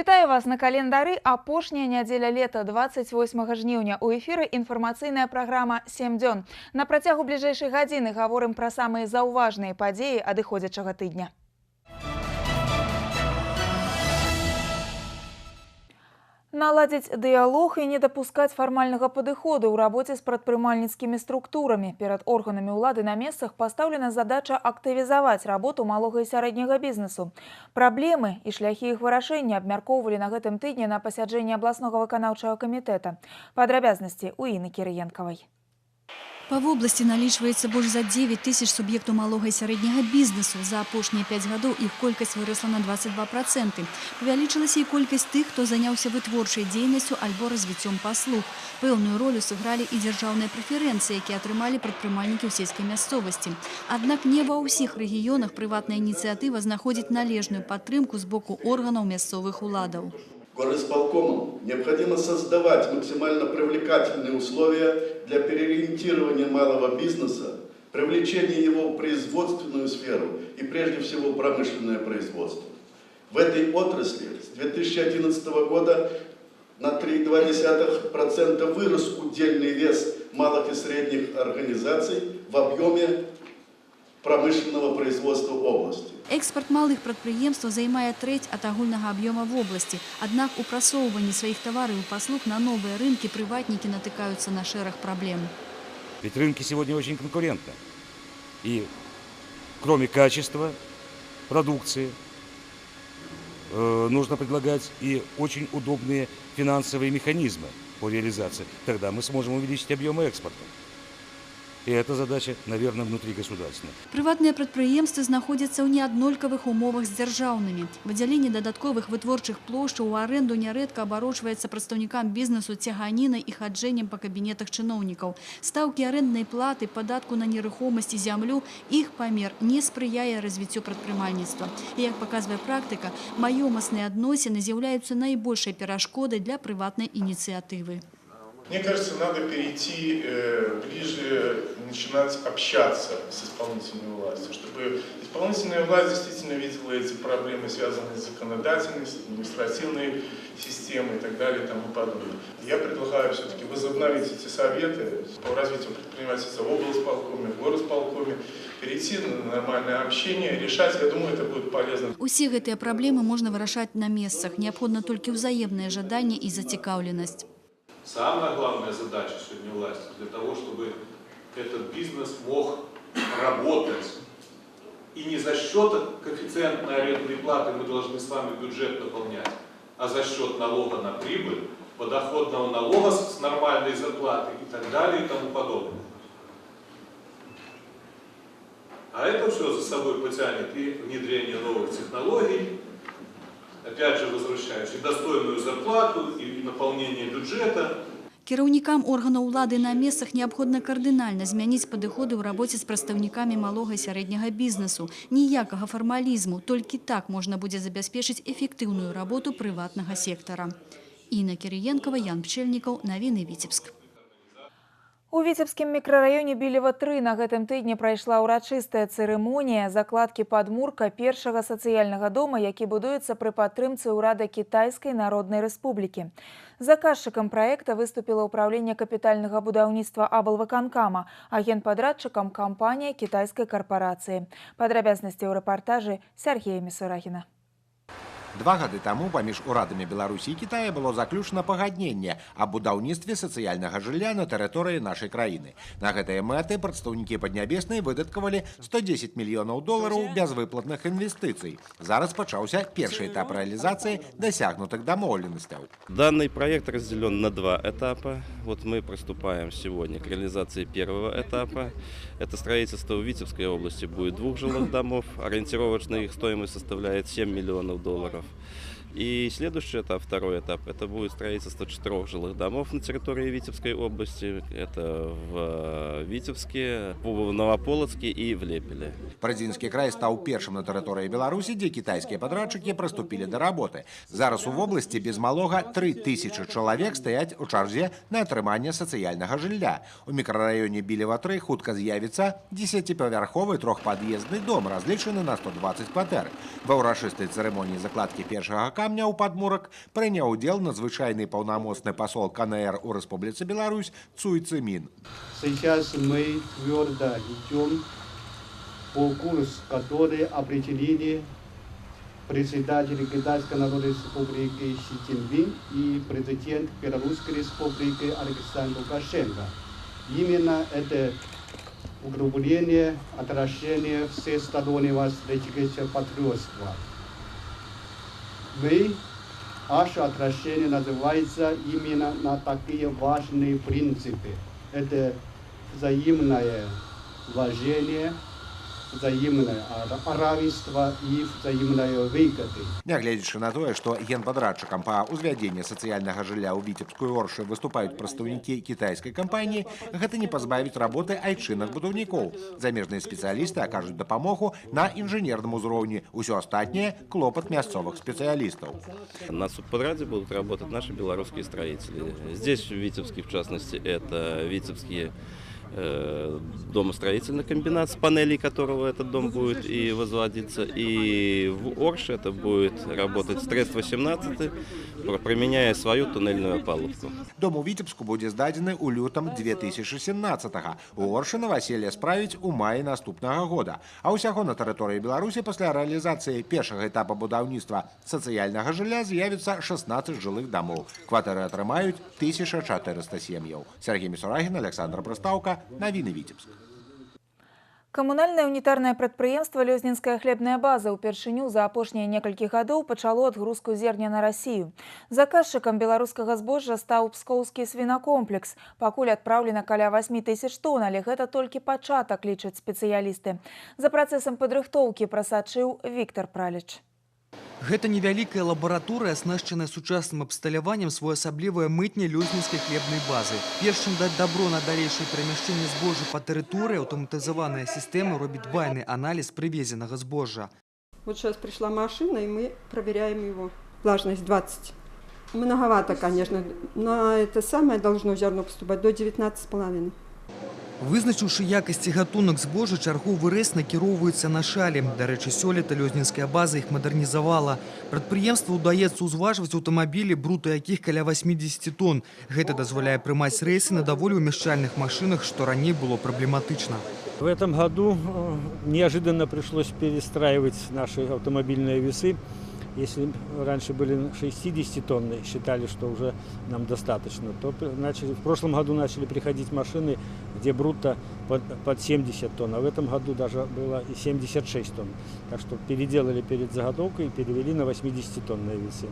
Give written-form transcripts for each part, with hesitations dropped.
Вітаю вас на календары апошняя нядзеля лета 28 жніўня. У эфіры інфармацыйная праграма «7 дзён». На працягу бліжэйшай гадзіны гаворым пра самыя заўважныя падзеі адыходзячага тыдня. Наладзіць дыялог і не дапускаць фармальнага падыходу ў рабоце з прадпрымальніцкімі структурамі. Перад органамі ўлады на месцах пастаўлена задача актывізаваць работу малога і сярэдняга бізнесу. Праблемы і шляхі іх вырашэння абмяркоўвалі на гэтым тыдні на пасяджэнні абласнога выканаўчага камітэта. Падрабязнасці ў Іны Кірыенкавай. Па вобласці налічваецца больш за 9 тысяч суб'ектаў малога і сярэдняга бізнесу. За апошнія 5 гадоў іх колькасць вырасла на 22%. Павялічылася і колькасць тых, хто заняўся вытворчай дзейнасцю альбо развіццём паслуг. Пэўную ролю сыгралі і дзяржаўныя прэферэнцыі, якія атрымалі прадпрымальнікі ў сельскай мясцовасці. Аднак не ва ўсіх рэгіёнах прыватная ініцыятыва знаходзіць належную падтрымку з боку органаў мясцовых уладаў. Горисполкомам необходимо создавать максимально привлекательные условия для переориентирования малого бизнеса, привлечения его в производственную сферу и прежде всего промышленное производство. В этой отрасли с 2011 года на 3,2% вырос удельный вес малых и средних организаций в объеме промышленного производства области. Экспорт малых прадпрыемстваў займае трэць ад агульнага аб'ёма вобласці. Аднак у прасоўванні сваіх тавараў і паслуг на новыя рынкі прыватнікі натыкаюцца на шэраг праблем. Ведь рынки сегодня очень конкурентны. И кроме качества продукции, нужно предлагать и очень удобные финансовые механизмы по реализации. Тогда мы сможем увеличить объемы экспорта. И эта задача, наверное, внутригосударственная. Прыватныя прадпрыемствы знаходзяцца ў неаднолькавых умовах з дзяржаўнымі. Выдзяленне дадатковых вытворчых плошчаў у арэнду нярэдка абарочваецца прадстаўнікам бізнесу цяганінай і хаджэннем па кабінетах чыноўнікаў. Стаўкі арэнднай платы, падатку на нерухомасць і зямлю, іх памер не спрыяе развіццю прадпрымальніцтва. І, як паказвае практыка, маёмасныя адносіны з'яўляюцца найбольшай перашкодай для прыватнай ініцыятывы. Мне кажется, надо перейти ближе, начинать общаться с исполнительной властью, чтобы исполнительная власть действительно видела эти проблемы, связанные с законодательной, с административной системой и так далее и тому подобное. Я предлагаю все-таки возобновить эти советы по развитию предпринимательства в облсполкоме, в горосполкоме, перейти на нормальное общение, решать, я думаю, это будет полезно. Усе гэтыя праблемы можна вырашаць на месцах. Неабходна толькі ўзаемнае жаданне і зацікаўленасць. Самая главная задача сегодня власти для того, чтобы этот бизнес мог работать. И не за счет коэффициентной арендной платы мы должны с вами бюджет наполнять, а за счет налога на прибыль, подоходного налога с нормальной зарплаты и так далее и тому подобное. А это все за собой потянет и внедрение новых технологий, опять же возвращаюсь, и достойную зарплату, и наполнение бюджета. Кіраўнікам органаў улады на месцах неабходна кардынальна змяніць падыходы ў рабоце з прадстаўнікамі малога і сярэдняга бізнесу. Ніякага фармалізму, толькі так можна будзе забяспечыць эфектыўную работу прыватнага сектара. Інна Кірыенкава, Ян Пчэльнікаў, навіны Віцебск. У віцебскім мікрараёне Білева-3 на гэтым тыдні прайшла ўрачыстая цырымонія закладкі падмурка першага сацыяльнага дома, які будуецца пры падтрымцы ўрада Кітайскай Народнай Рэспублікі. Заказчыкам праекта выступіла ўпраўленне капітальнага будаўніцтва аблвыканкама, а генпадрадчыкам кампанія кітайскай карпарацыі. Падрабязнасці ў рэпартажы Сергея Місурагіна. 2 гады таму паміж урадамі Беларусі і Кітая было заключана пагадненне аб будаўніцтве сацыяльнага жылля на тэрыторыі нашай краіны. На гэтыя мэты прадстаўнікі Паднябеснай выдаткавалі 110 мільёнаў долараў бязвыплатных інвестыцый. Зараз пачаўся першы этап рэалізацыі дасягнутых дамоўленасцяў. Данный проект разделен на 2 этапа. Вот мы приступаем сегодня к реализации первого этапа. Это строительство в Витебской области будет 2 жилых домов. Ориентировочная их стоимость составляет 7 миллионов долларов. И следующий этап, второй этап, это будет строительство 4 жилых домов на территории Витебской области. Это в Витебске, в Новополоцке и в Лепеле. Брадзінскі край стаў першым на тэрыторыі Беларусі, дзе кітайскія падрадчыкі прыступілі да работы. Зараз у вобласці без малога 3000 чалавек стаяць у чарзе на атрыманне сацыяльнага жылля. У мікрараёне Білева-3 хутка з'явіцца 10-павярховы трохпад'ездны дом, разлічаны на 120 кватэр. Ва ўрачыстай цырымоніі закладкі першага камня ў падмурак прыняў удзел надзвычайны паўнамоцны пасол КНР у Рэспубліцы Беларусь Цуй Цымін. Сейчас мы твердо идем по курсу, который определили председатель Китайской Народной Республики Си Цзиньпин и президент Белорусской Республики Александр Лукашенко. Именно это углубление отношений всестороннего стратегического партнерства. Наше отношение называется именно на такие важные принципы. Это взаимное уважение, взаимное равенство и взаимная выгоды. Нягледзячы на тое, што генпадрадчыкам па ўзвядзенні сацыяльнага жылля ў Віцебску і Оршы выступаюць прадстаўнікі кітайскай кампаніі, гэта не пазбавіць работы айчынных будаўнікоў. Замежныя спецыялісты акажуць дапамогу на інжынерным узроўні. Усё астатняе клопат мясцовых спецыялістаў. На субподряде будут работать наши белорусские строители. Здесь, в Витебске, в частности, это витебские домостроительный комбинат, с панелей которого этот дом будет и возводиться. И в Орше это будет работать Трест 18, применяя свою туннельную опалубку. Дом у Віцебску будзе здадзены ў лютым 2017-го. У Оршы наваселле справіць у маі наступнага года. А ўсяго на тэрыторыі Беларусі пасля рэалізацыі першага этапа будаўніцтва сацыяльнага жылля з'явіцца 16 жылых дамоў. Кватэры атрымаюць 1400 сем'яў. Сяргей Місурагін, Аляксандр Прыстаўка. Навіны Віцебск. Камунальнае унітарнае прадпрыемства «Лёзнінская хлебная база» ўпершыню за апошнія некалькі гадоў пачало адгрузку зерня на Расію. Заказчыкам беларускага збожжа стаў пскоўскі свінакомплекс. Пакуль адпраўлена каля 8 тысяч тонн, але гэта толькі пачатак, лічаць спецыялісты. За працэсам падрыхтоўкі прасачыў Віктор Праліч. Гэта невялікая лабараторыя, аснашчаная сучасным абсталяваннем, своеасаблівая мытня лёзнінскай хлебнай базы. Перш чым даць дабро на далейшае перамяшчэнне збожжа па тэрыторыі, аўтаматызаваная сістэма робіць дбайны аналіз прывезенага збожжа. Вот сейчас пришла машина, и мы проверяем его. Влажность 20. Многовато, конечно. На это самое должно зерно поступать до 19,5. Вызначыўшы якасці гатунак збожжа, чарговы рэйс накіроўваецца на шалі. Дарэчы, сёлета лёзнінская база іх мадэрнізавала. Прадпрыемству ўдаецца ўзважваць аўтамабілі, брута якіх каля 80 тонн. Гэта дазваляе прымаць рэйсы на даволі ўмяшчальных машынах, што раней было праблематычна. В этом году неожиданно пришлось перестраивать наши автомобильные весы. Если раньше были 60 тонн, считали, что уже нам достаточно, то в прошлом году начали приходить машины, где брутто под 70 тонн, а в этом году даже было и 76 тонн. Так что переделали перед заготовкой и перевели на 80-тонные весы.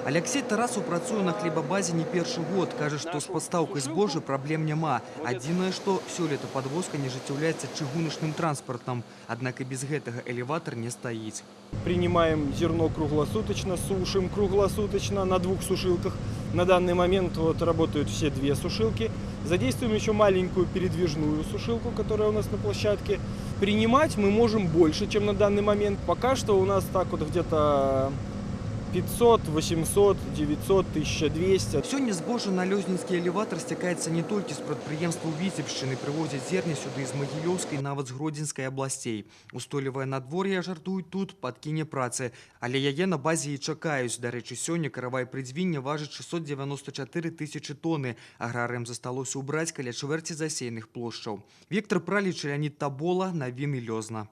Аляксей Тарасаў працуе на хлебабазе не першы год. Кажа, што з пастаўкай збожжа праблем няма. Адзінае, што сёлета падвозка не ажыццяўляецца чыгуначным транспартам. Аднак і без гэтага элеватар не стаіць. Принимаем зерно круглосуточно, сушим круглосуточно на двух сушилках. На данный момент вот работают все две сушилки. Задействуем еще маленькую передвижную сушилку, которая у нас на площадке. Принимать мы можем больше, чем на данный момент. Пока что у нас так вот где-то 500, 800, 900, 1200. Сёння збожжа на лёзнінскі элеватар сцякаецца не толькі з прадпрыемстваў Віцебшчыны, прывозяць зерне сюды з Магілёўскай, нават з Гродзенскай абласцей. Устойлівае надвор'е, жартуюць тут, падкіне працы. Але яе на базе і чакаюць. Дарэчы, сёння каравай прыдзвіння важыць 694 тысячы тоны. Аграрыям засталося ўбраць каля чвэрці засеяных плошчаў. Віктор Праліч, Леанід Табола, навіны Лёзна.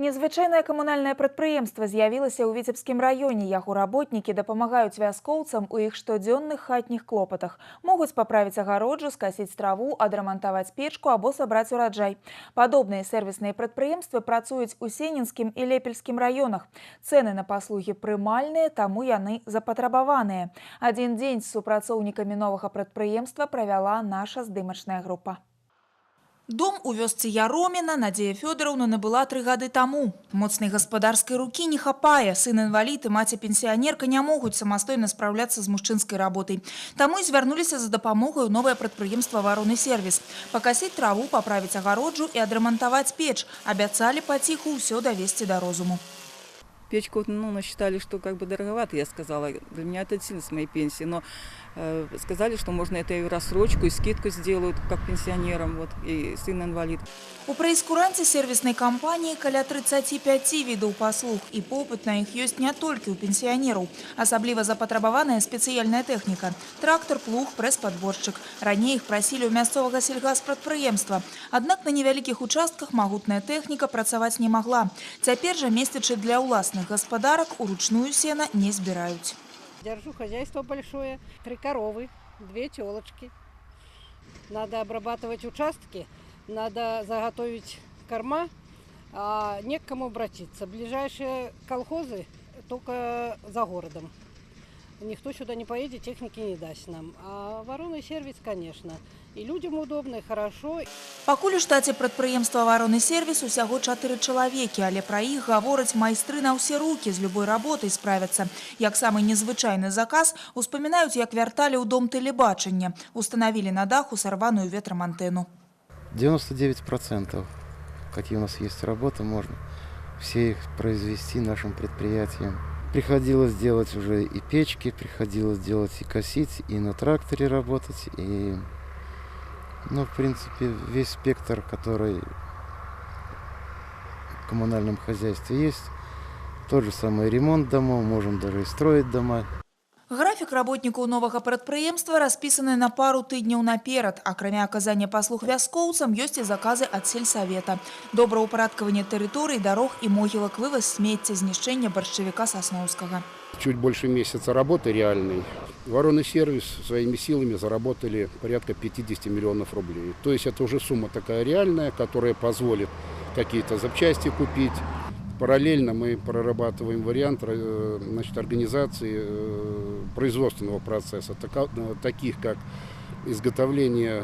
Незвычайнае камунальнае прадпрыемства з'явілася ў Віцебскім раёне. Яго работнікі дапамагаюць вяскоўцам у іх штодзённых хатніх клопатах. Могуць паправіць агароджу, скасіць траву, адрамантаваць печку або сабраць ураджай. Падобныя сэрвісныя прадпрыемствы працуюць у Сенінскім і Лепельскім раёнах. Цэны на паслугі прымальныя, таму яны запатрабаваныя. Адзін дзень з супрацоўнікамі новага прадпрыемства правяла наша здымачная група. Дом у вёсцы Яроміна Надзея Фёдораўна набыла 3 гады таму. Моцнай гаспадарскай рукі не хапае. Сын-інвалід і маці-пенсіянерка не могуць самастойна спраўляцца з мужчынскай работай. Таму і звярнуліся за дапамогай у новае прадпрыемства «Вароны сервіс». Пакасіць траву, паправіць агароджу і адрамантаваць печ. Абяцалі паціху ўсё давесці да розуму. Печку, ну, насчитали, что как бы дороговато, я сказала. Для меня это сильно с моей пенсии. Но Сказали, что можно это и рассрочку, и скидку сделают, как пенсионерам, вот, и сын инвалид. У прэйскуранце сервіснай кампаніі каля 35 відаў паслуг, і попыт на іх ёсць не толькі ў пенсіянераў. Асабліва запатрабаваная спецыяльная тэхніка – трактар, плуг, прэс-падборшчык. Раней іх прасілі ў мясцовага сельгаспрадпрыемства. Аднак на невялікіх участках магутная тэхніка працаваць не магла. Цяпер жа месцічы для ўласных гаспадарак уручную сена не збіраюць. Держу хозяйство большое, 3 коровы, 2 телочки. Надо обрабатывать участки, надо заготовить корма, а не к кому обратиться. Ближайшие колхозы только за городом. Никто сюда не поедет, техники не даст нам. А Вороны сервис, конечно. И людям удобно, и хорошо. Пакуль у штаце прадпрыемства «Вороны сервис» усяго 4 чалавекі, але пра іх гавораць майстры на ўсе рукі, з любой работай справяцца. Як самы незвычайны заказ, успамінаюць, як вярталі ў дом тэлебачання. Устанавілі на даху сарваную ветрам антэну. 99%, какие у нас есть работы, можно все их произвести нашим предприятием. Приходилось делать уже и печки, приходилось делать и косить, и на тракторе работать, и, в принципе, весь спектр, который в коммунальном хозяйстве есть. Тот же самый ремонт домов, можем даже и строить дома. Графік работнікаў новага прадпрыемства распісаны на пару тыдняў наперад. Акрамя аказання паслуг вяскоўцам, ёсць і заказы ад сельсавета. Добраўпарадкаванне тэрыторый, дарог і могілак, вываз смецця, знішчэнне баршчавіка сасноўскага. Чуть больше месяца работы реальной. Вороны сервис своими силами заработали порядка 50 миллионов рублей. То есть это уже сумма такая реальная, которая позволит какие-то запчасти купить. Параллельно мы прорабатываем вариант, значит, организации производственного процесса, таких как изготовление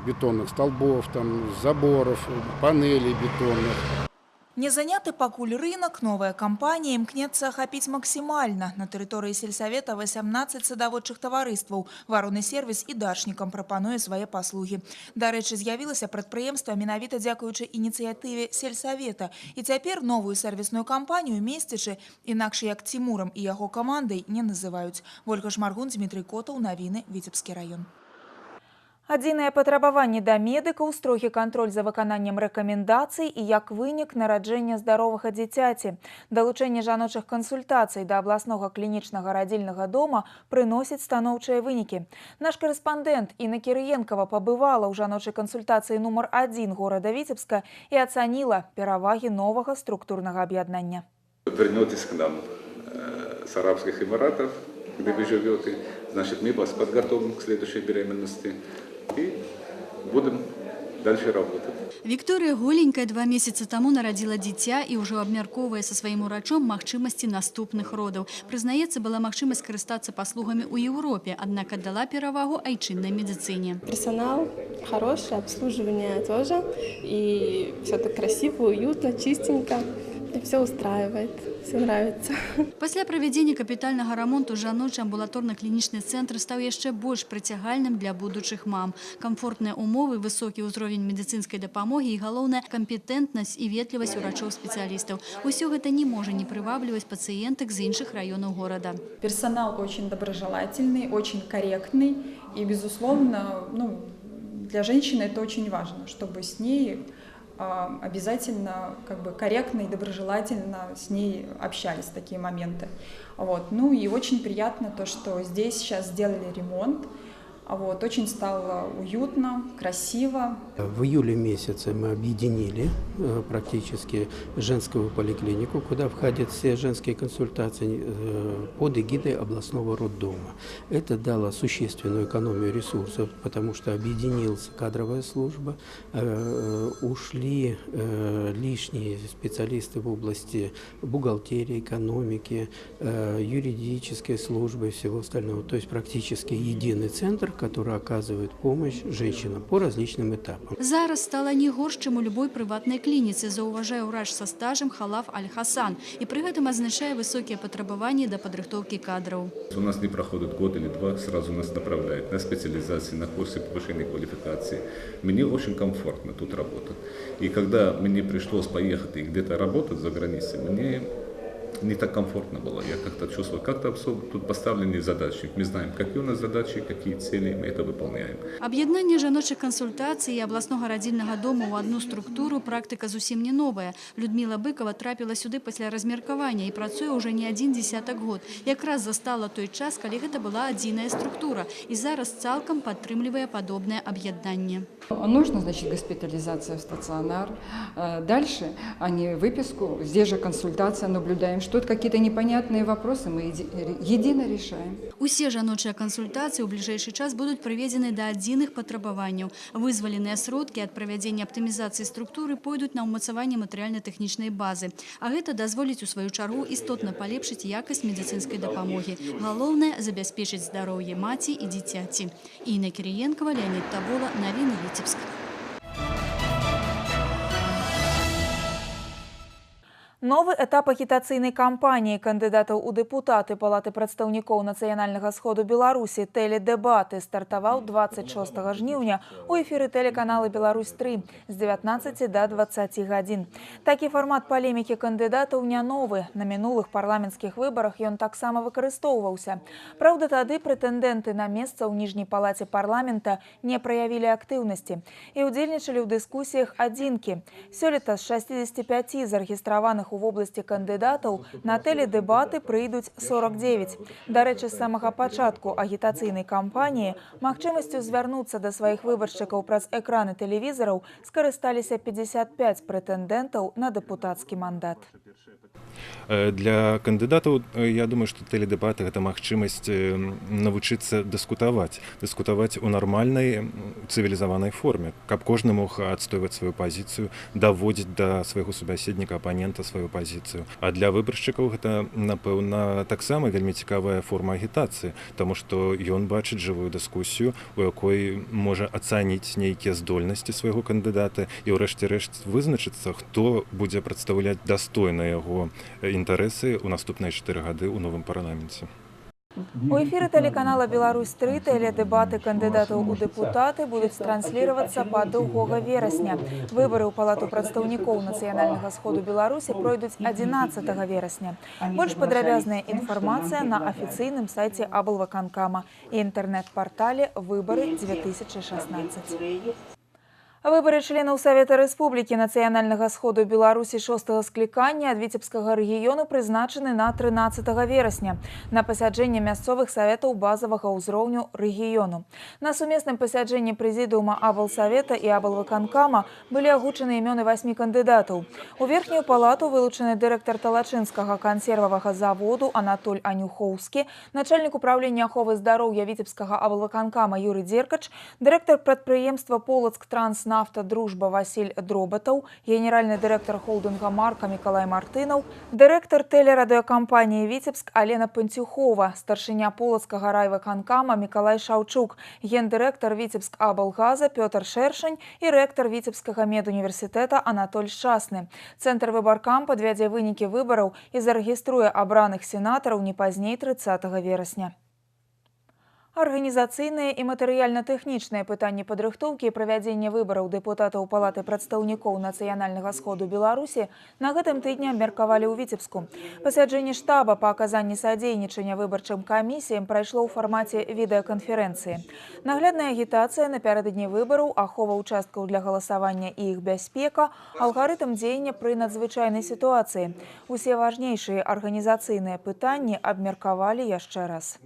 бетонных столбов, там, заборов, панелей бетонных. Не заняты пакуль рынок, новая кампанія імкнецца ахапіць максімальна. На тэрыторыі сельсавета 18 садаводчых таварыстваў. Вароны сервіс і дачнікам прапануе свае паслугі. Дарэчы, з'явілася прадпрыемства менавіта дзякуючы ініцыятыве сельсавета. І цяпер новую сервісную кампанію месцічы, інакш як Цімурам і яго камандай, не называюць. Вольга Шмаргун, Дмітрый Котаў, навіны, Віцебскі раён. Адзінае патрабаванне да медыкаў, строгі кантроль за выкананнем рэкамендацый і, як вынік, нараджэння здаровага дзіцяці. Далучэнне жаночых кансультацый да абласнога клінічнага радзільнага дома прыносіць станоўчыя вынікі. Наш карэспандэнт Інна Кірыенкава пабывала ў жаночай кансультацыі нумар 1 горада Віцебска і ацаніла перавагі новага структурнага аб'яднання. Вернетесь к нам с Арабских Эмиратов, где вы живете, значит, мы вас подготовим к следующей беременности. И будем дальше работать. Виктория Голенькая 2 месяца тому народила дитя и уже абмяркоўвае со своим урачом магчымасці наступных родаў. Прызнаецца, была магчымасць карыстацца паслугамі ў Европе, однако дала перавагу айчыннай медицине. Персонал хороший, обслуживание тоже. И все так красиво, уютно, чистенько. И все устраивает, все нравится. Пасля правядзення капітальнага рамонту жаночы амбулаторна-клінічны цэнтр стаў яшчэ больш прыцягальным для будучых мам. Камфортныя умовы, высокі ўзровень медыцынскай дапамогі і, галоўнае, кампетэнтнасць і ветлівасць урачоў-спецыялістаў. Усё гэта не можа не прывабліваць пацыентак з іншых раёнаў горада. Персонал очень доброжелательный, очень корректный и, безусловно, для женщины это очень важно, чтобы с ней обязательно корректно и доброжелательно с ней общались в такие моменты. Вот. Ну и очень приятно то, что здесь сейчас сделали ремонт. Вот. Очень стало уютно, красиво. В июле месяце мы объединили практически женскую поликлинику, куда входят все женские консультации, под эгидой областного роддома. Это дало существенную экономию ресурсов, потому что объединилась кадровая служба, ушли лишние специалисты в области бухгалтерии, экономики, юридической службы и всего остального. То есть практически единый центр, который оказывает помощь женщинам по различным этапам. Зараз стала не горш, чым у любой прыватнай клініцы, заўважае ўрач са стажам Халаф Аль-Хасан. І пры гэтым адзначае высокія патрабаванні да падрыхтоўкі кадраў. У нас не проходит год или два, сразу нас направляют на специализации, на курсы повышения квалификации. Мне очень комфортно тут работать. И когда мне пришлось поехать и где-то работать за границей, мне Не так комфортно было. Я как-то чувствовал, как-то тут поставлены задачи. Мы знаем, какие у нас задачи, какие цели, мы это выполняем. Аб'яднанне жаночых кансультацый і абласнога радзільнага дома ў адну структуру практыка зусім не новая. Людміла Быкова трапіла сюды пасля размеркавання і працуе ўжо не адзін дзесятак год. Якраз застала той час, калі гэта была адзіная структура. І зараз цалкам падтрымлівае падобнае аб'яднанне. Нужно, значит, госпитализация в стационар. Дальше они выписку, здесь же консультация, наблюдаем, что какие-то непонятные вопросы мы едино решаем. Усе жаночыя кансультацыі ў бліжэйшы час будуць прыведзены да адзіных патрабаванняў. Вызваленыя сродкі ад правядзення аптымізацыі структуры пойдуць на ўмацаванне матэрыяльна-тэхнічнай базы. А гэта дазволіць у сваю чаргу істотна палепшыць якасць медыцынскай дапамогі. Галоўнае – забяспечыць здароўе маці і дзіцяці. Інна Кірыенкава, Леанід Табола, навіны Віцебск. Новы этап агітацыйнай кампаніі кандыдатаў у дэпутаты Палаты прадстаўнікоў Нацыянальнага сходу Беларусі «Тэледэбаты» стартаваў 26 жніўня ў эфіры тэлеканала «Беларусь-3» з 19 до 20 гадзін. Такі фармат палемікі кандыдатаў не новы. На мінулых парламенцкіх выбарах ён таксама выкарыстоўваўся. Праўда, тады прэтэндэнты на месца ў ніжняй палаце парламента не праявілі актыўнасці і ўдзельнічалі ў дыскусіях адзінкі. Сёлета з 65 зарэгістраваных у вобласці кандыдатаў на тэледэбаты прыйдуць 49. Дарэчы, з самага пачатку агітацыйнай кампаніі магчымасцю звярнуцца да сваіх выбаршчыкаў праз экраны тэлевізараў скарысталіся 55 прэтэндэнтаў на дэпутацкі мандат. Для кандыдатаў, я думаю, што тэледэбаты гэта магчымасць навучыцца дыскутаваць, дыскутаваць у нармальнай цывілізаванай форме, каб кожны мог адстойваць сваю пазіцыю, даводзіць да свайго субяседніка, апанента сваю пазіцыю. А для выбаршчыкаў гэта, напэўна, таксама вельмі цікавая форма агітацыі, таму што ён бачыць жывую дыскусію, у якой можа ацаніць нейкія здольнасці свайго кандыдата і ўрэшце рэшт вызначыцца, хто будзе прадстаўляць дастойна яго інтарэсы ў наступныя 4 гады ў новым парламенце. У эфіры тэлеканала «Беларусь-3» тэледэбаты кандыдатаў у дэпутаты будуць трансліравацца па 2 верасня. Выбары ў Палату прадстаўнікоў Нацыянальнага сходу Беларусі пройдуць 11 верасня. Больш падрабязная інфармацыя на афіцыйным сайце аблвыканкама і інтэрнэт-партале «Выбары 2016». Выбары членаў Савета Рэспублікі Нацыянальнага сходу Беларусі 6-го склікання ад Віцебскага рэгіёну прызначаны на 13 верасня на пасяджэнне мясцовых саветаў базавага ўзроўню рэгіёну. На сумесным пасяджэнні прэзідыума аблсавета і аблвыканкама былі агучаны імёны 8 кандыдатаў. У верхнюю палату вылучаны дырэктар Талачынскага кансервавага заводу Анатоль Анюхоўскі, начальнік управлення аховы здароўя Віцебскага аблвыканкама Юрый Дзеркач, дырэктар прадпрыемства «Полацк-Транс Нафта Дружба» Василь Дроботаў, генеральны дырэктар холдынга «Марка» Мікалай Мартынаў, дырэктар тэлерадыёкампаніі «Віцебск» Алена Панцюхова, старшыня Полацкага райвыканкама Мікалай Шаўчук, гендырэктар Віцебск-Аблгаза Пётр Шэршань і рэктар Віцебскага медуніверсітэта Анатоль Шчасны. Цэнтр выбаркам падвядзе вынікі выбараў і зарэгіструе абраных сенатараў не пазней 30 верасня. Арганізацыйныя і матэрыяльна-тэхнічныя пытанні падрыхтоўкі і правядзення выбараў дэпутатаў Палаты прадстаўнікоў Нацыянальнага сходу Беларусі на гэтым тыдні абмеркавалі ў Віцебску. Пасяджэнне штаба па аказанні садзейнічання выбарчым камісіям прайшло ў фармаце відэаканферэнцыі. Наглядная агітацыя напярэдадні выбараў, ахова ўчасткаў для галасавання і іх бяспека, алгарытм дзеяння пры надзвычайнай сітуацыі. Усе важнейшыя арганізацыйныя пытанні абмеркавалі яшчэ раз.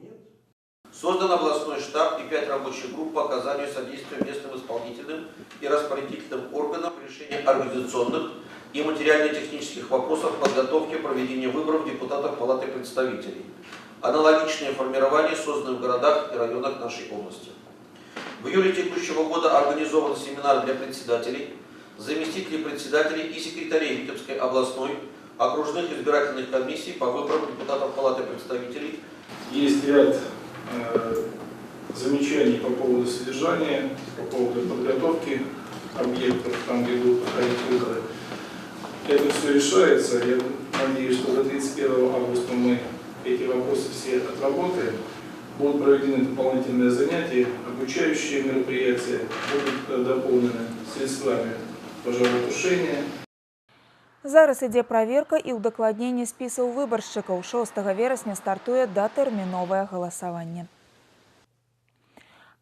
Создан областной штаб и 5 рабочих групп по оказанию содействия местным исполнительным и распорядительным органам в решении организационных и материально-технических вопросов подготовки и проведения выборов депутатов Палаты представителей. Аналогичные формирования созданы в городах и районах нашей области. В июле текущего года организован семинар для председателей, заместителей председателей и секретарей Витебской областной окружных избирательных комиссий по выборам депутатов Палаты представителей. Есть ряд замечаний по поводу содержания, по поводу подготовки объектов, там, где будут проходить выборы. Это все решается. Я надеюсь, что до 31 августа мы эти вопросы все отработаем. Будут проведены дополнительные занятия, обучающие мероприятия, будут дополнены средствами пожаротушения. Зараз ідзе праверка і ўдакладненне спісаў выбаршчыкаў. 6 верасня стартуе датэрміновае галасаванне.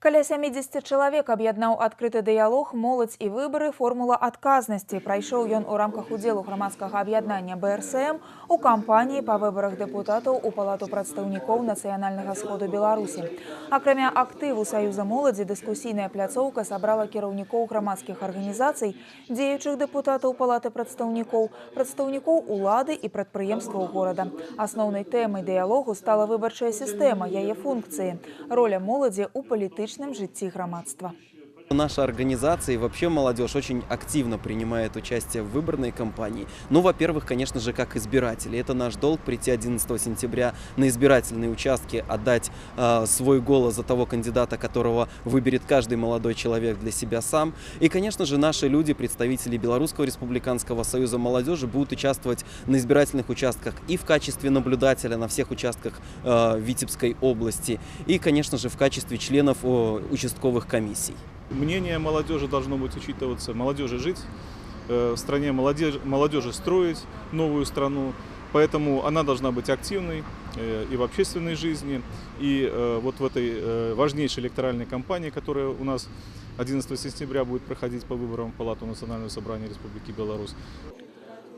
Каля 70 чалавек аб'яднаў адкрыты дыялог «Моладзь і выбары. Формула адказнасці». Прайшоў ён у рамках удзелу грамадскага аб'яднання БРСМ у кампаніі па выбарах дэпутатаў у Палату прадстаўнікоў Нацыянальнага сходу Беларусі. Акрамя актыву Саюза моладзі, дыскусійная пляцоўка сабрала кіраўнікоў грамадскіх арганізацый, дзеючых дэпутатаў Палаты прадстаўнікоў, прадстаўнікоў улады і прадпрыемстваў горада. Асноўнай тэмай дыялогу стала выбарчая сістэма, яе функцыі, роля моладзі ў палітычным жыцці грамадства. Наша организация и вообще молодежь очень активно принимает участие в выборной кампании. Ну, во-первых, конечно же, как избиратели. Это наш долг прийти 11 сентября на избирательные участки, отдать свой голос за того кандидата, которого выберет каждый молодой человек для себя сам. И, конечно же, наши люди, представители Белорусского республиканского союза молодежи, будут участвовать на избирательных участках и в качестве наблюдателя на всех участках Витебской области, и, конечно же, в качестве членов участковых комиссий. Мнение молодежи должно быть учитываться, молодежи жить в стране, молодежи строить новую страну. Поэтому она должна быть активной и в общественной жизни, и вот в этой важнейшей электоральной кампании, которая у нас 11 сентября будет проходить по выборам в Палату Национального собрания Республики Беларусь.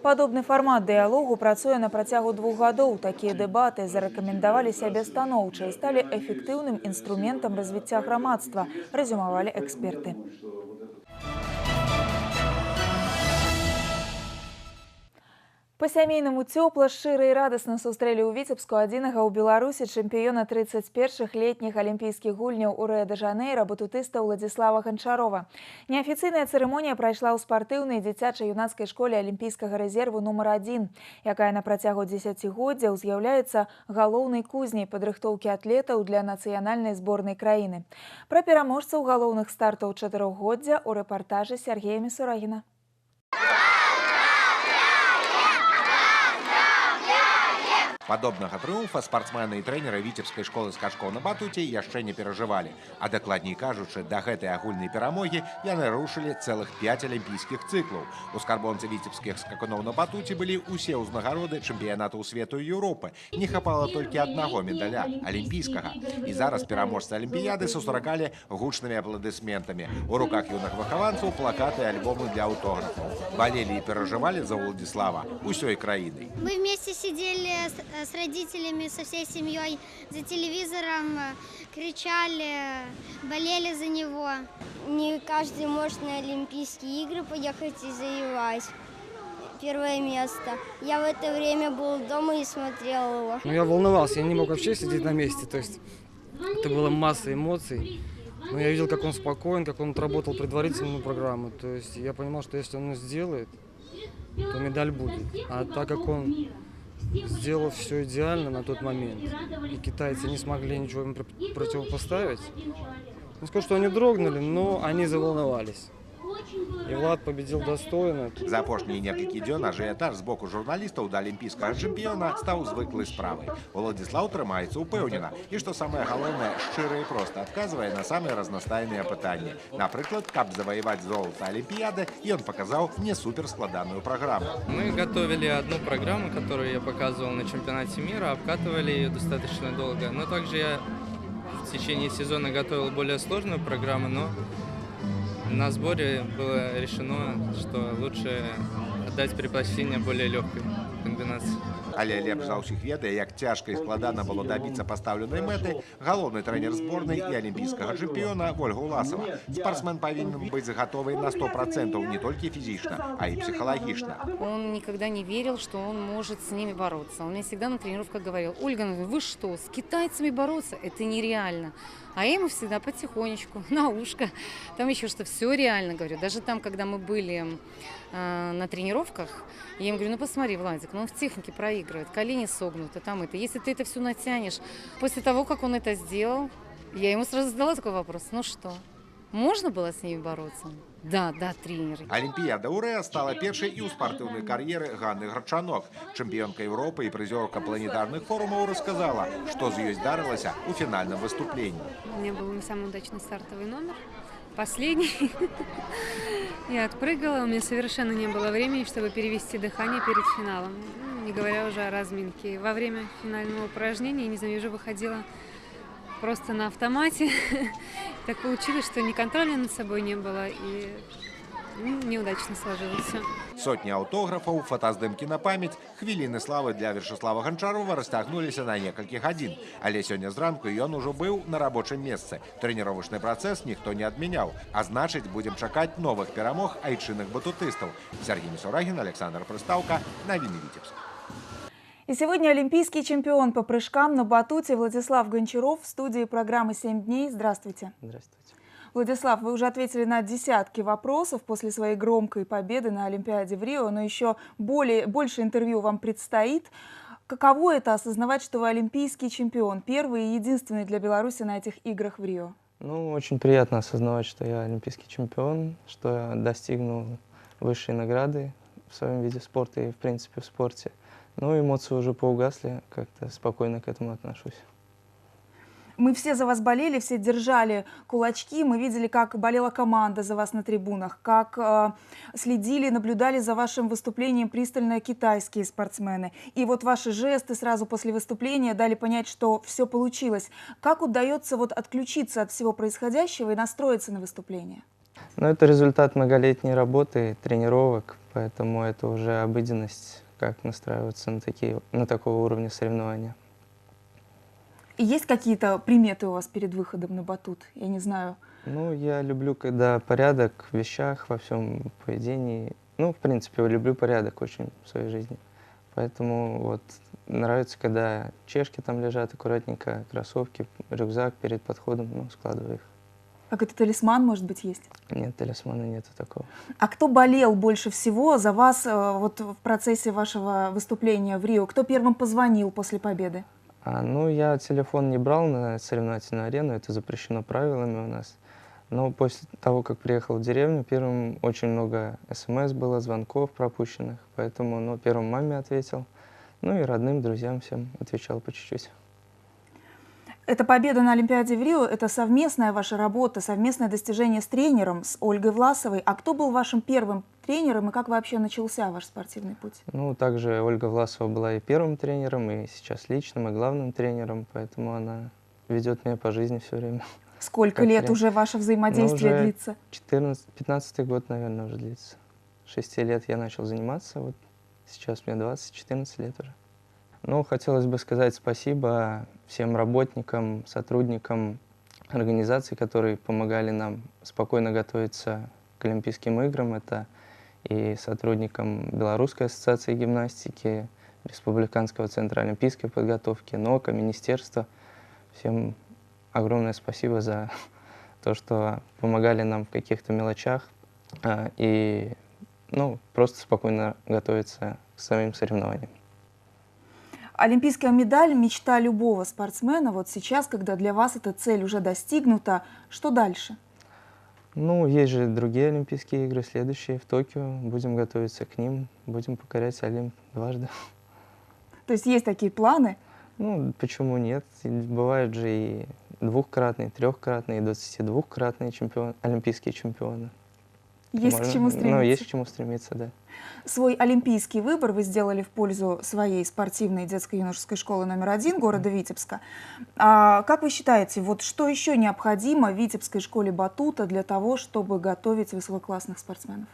Падобны фармат дыялогу працуе на працягу 2 гадоў. Такія дэбаты зарэкамендавалі сябе станоўча і сталі эфектыўным інструментам развіцця грамадства, рэзюмавалі эксперты. Па-сямейнаму цёпла, шчыра і радасна сустрэлі ў Віцебску адзінага ў Беларусі чэмпіёна 31-х летніх алімпійскіх гульняў у Рыо-дэ-Жанейра батутыста Уладзіслава Ганчарова. Неафіцыйная цырымонія прайшла ў спартыўнай дзіцяча-юнацкай школе алімпійскага рэзерву нумар 1, якая на працягу дзесяцігоддзяў з'яўляецца галоўнай кузняй падрыхтоўкі атлетаў для нацыянальнай зборнай краіны. Пра пераможцаў галоўных стартаў чатырохгоддзя ў рэпартажы Сергея Місурагіна. Падобнага трыумфа спартсмены і трэнеры віцебскай школы скачкоў на батуце яшчэ не перажывалі. А дакладней кажучы, да гэтай агульнай перамогі яны рушылі цэлых 5 алімпійскіх цыклаў. У скарбонцы віцебскіх скакуноў на батуце былі ўсе ўзнагароды чэмпіянатаў свету і Еўропы. Не хапала толькі аднаго медаля алімпійскага. І зараз пераможцы алімпіяды сустракалі гучнымі апладысментамі. У руках юных выхаванцаў плакаты і альбомы для аўтографаў. Балелі і перажывалі за Уладзіслава усёй краінай. Мы вместе сидели с родителями, со всей семьей за телевизором, кричали, болели за него. Не каждый может на Олимпийские игры поехать и завоевать первое место. Я в это время был дома и смотрел его. Ну, я волновался, я не мог вообще сидеть на месте, то есть это была масса эмоций. Но я видел, как он спокоен, как он отработал предварительную программу. То есть я понимал, что если он сделает, то медаль будет. А так как он сделал все идеально на тот момент, и китайцы не смогли ничего им противопоставить. Не скажу, что они дрогнули, но они заволновались. И Влад победил достойно. За апошнія некалькі дзён ажыятаж з боку журналістаў да алімпійскага чэмпіёна стаў звыклай справай. Уладзіслаў трымаецца ўпэўнена і, што самае галоўнае, шчыра і проста адказвае на самыя разнастайныя пытанні. Напрыклад, каб заваяваць золата алімпіяды, ён паказаў не суперскладаную праграму. Мы готовили одну программу, которую я показывал на чемпионате мира, обкатывали ее достаточно долго. Но также я в течение сезона готовил более сложную программу, но на сборе было решено, что лучше отдать предпочтение более легкой комбинации. Але лепш за ўсіх ведае, як цяжка і складана было дабіцца пастаўленай мэты галоўны трэнер зборнай і алімпійскага чэмпіёна Вольга Уласова. Спартсмен павінен быць гатовы на 100% не толькі фізічна, а і псіхалагічна. Он никогда не верил, что он может с ними бороться. Он мне всегда на тренировках говорил: Ольга, вы что, с китайцами бороться? Это нереально. А я ему всегда потихонечку, на ушко, там еще что, все реально говорю. Даже там, когда мы были на тренировках, я им говорю: ну посмотри, Владик, ну он в технике проигрывает, колени согнуты, там это. Если ты это все натянешь. После того, как он это сделал, я ему сразу задала такой вопрос: ну что, можно было с ними бороться? Да, да, тренер. Алімпіяда ў Рыа стала першай і ў спартыўнай кар'еры Ганны Грачанок. Чэмпіёнка Еўропы і прызёрка планетарных форумаў расказала, што з ёй здарылася ў фінальным выступленні. У меня был не самый удачный стартовый номер, последний. Я отпрыгала, у меня совершенно не было времени, чтобы перевести дыхание перед финалом, не говоря уже о разминке. Во время финального упражнения, я не знаю, я уже выходила просто на автомате. Так получилось, что ни контроля над собой не было, и неудачно сложилось все. Сотні аўтографаў, фотаздымкі на памяць, хвіліны славы для Вячаслава Ганчарова расцягнуліся на некалькі гадзін. Але сёння зранку ён ужо быў на рабочым месцы. Трэніровачны працэс ніхто не адмяняў, а значыць, будзем чакаць новых перамог айчынных батутыстаў. Сяргей Місурагін, Аляксандр Прыстаўка, навіны Віцебск. И сегодня олимпийский чемпион по прыжкам на батуте Владислав Гончаров в студии программы «7 дней». Здравствуйте. Здравствуйте. Владислав, вы уже ответили на десятки вопросов после своей громкой победы на Олимпиаде в Рио, но еще больше интервью вам предстоит. Каково это осознавать, что вы олимпийский чемпион, первый и единственный для Беларуси на этих играх в Рио? Ну, очень приятно осознавать, что я олимпийский чемпион, что я достигнул высшей награды в своем виде спорта и, в принципе, в спорте. Ну, эмоции уже поугасли, как-то спокойно к этому отношусь. Мы все за вас болели, все держали кулачки, мы видели, как болела команда за вас на трибунах, как следили, наблюдали за вашим выступлением пристально китайские спортсмены. И вот ваши жесты сразу после выступления дали понять, что все получилось. Как удается вот отключиться от всего происходящего и настроиться на выступление? Ну, это результат многолетней работы, тренировок, поэтому это уже обыденность, как настраиваться на такого уровня соревнования. Есть какие-то приметы у вас перед выходом на батут? Я не знаю. Ну, я люблю, когда порядок в вещах, во всем поведении. Ну, в принципе, люблю порядок очень в своей жизни. Поэтому вот нравится, когда чешки там лежат аккуратненько, кроссовки, рюкзак перед подходом, ну, складываю их. Какой-то талисман, может быть, есть? Нет, талисмана нету такого. А кто болел больше всего за вас вот в процессе вашего выступления в Рио? Кто первым позвонил после победы? Ну, я телефон не брал на соревновательную арену, это запрещено правилами у нас. Но после того, как приехал в деревню, первым очень много СМС было, звонков пропущенных, поэтому, ну, первым маме ответил, ну и родным, друзьям всем отвечал по чуть-чуть. Эта победа на Олимпиаде в Рио – это совместная ваша работа, совместное достижение с тренером, с Ольгой Власовой. А кто был вашим первым тренером и как вообще начался ваш спортивный путь? Ну, также Ольга Власова была и первым тренером, и сейчас личным, и главным тренером, поэтому она ведет меня по жизни все время. Сколько лет уже ваше взаимодействие длится? 15-й год, наверное, уже длится. 6 лет я начал заниматься, вот сейчас мне 20-14 лет уже. Ну, хотелось бы сказать спасибо всем работникам, сотрудникам организаций, которые помогали нам спокойно готовиться к Олимпийским играм. Это и сотрудникам Белорусской ассоциации гимнастики, Республиканского центра олимпийской подготовки, НОКа, министерства. Всем огромное спасибо за то, что помогали нам в каких-то мелочах и, ну, просто спокойно готовиться к самим соревнованиям. Олимпийская медаль – мечта любого спортсмена. Вот сейчас, когда для вас эта цель уже достигнута, что дальше? Ну, есть же другие Олимпийские игры, следующие в Токио. Будем готовиться к ним, будем покорять Олимп дважды. То есть есть такие планы? Ну, почему нет? Бывают же и двухкратные, трехкратные, и 22-кратные олимпийские чемпионы. Есть к чему стремиться. Ну, есть к чему стремиться, да. Свой олимпийский выбор вы сделали в пользу своей спортивной детско-юношеской школы номер 1 города Витебска. А как вы считаете, вот что еще необходимо Витебской школе батута для того, чтобы готовить высококлассных спортсменов?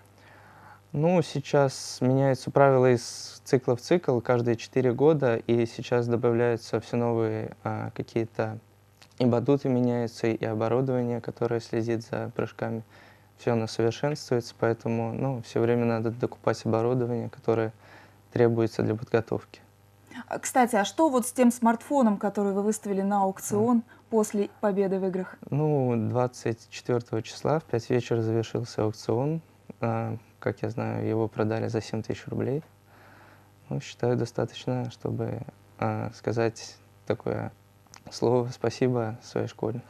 Ну, сейчас меняются правила из цикла в цикл каждые 4 года, и сейчас добавляются все новые какие-то и батуты меняются, и оборудование, которое следит за прыжками. Все оно совершенствуется, поэтому, ну, все время надо докупать оборудование, которое требуется для подготовки. Кстати, а что вот с тем смартфоном, который вы выставили на аукцион после победы в играх? Ну, 24 числа в 5 вечера завершился аукцион. Как я знаю, его продали за 7000 рублей. Ну, считаю, достаточно, чтобы сказать такое слово «спасибо» своей школе.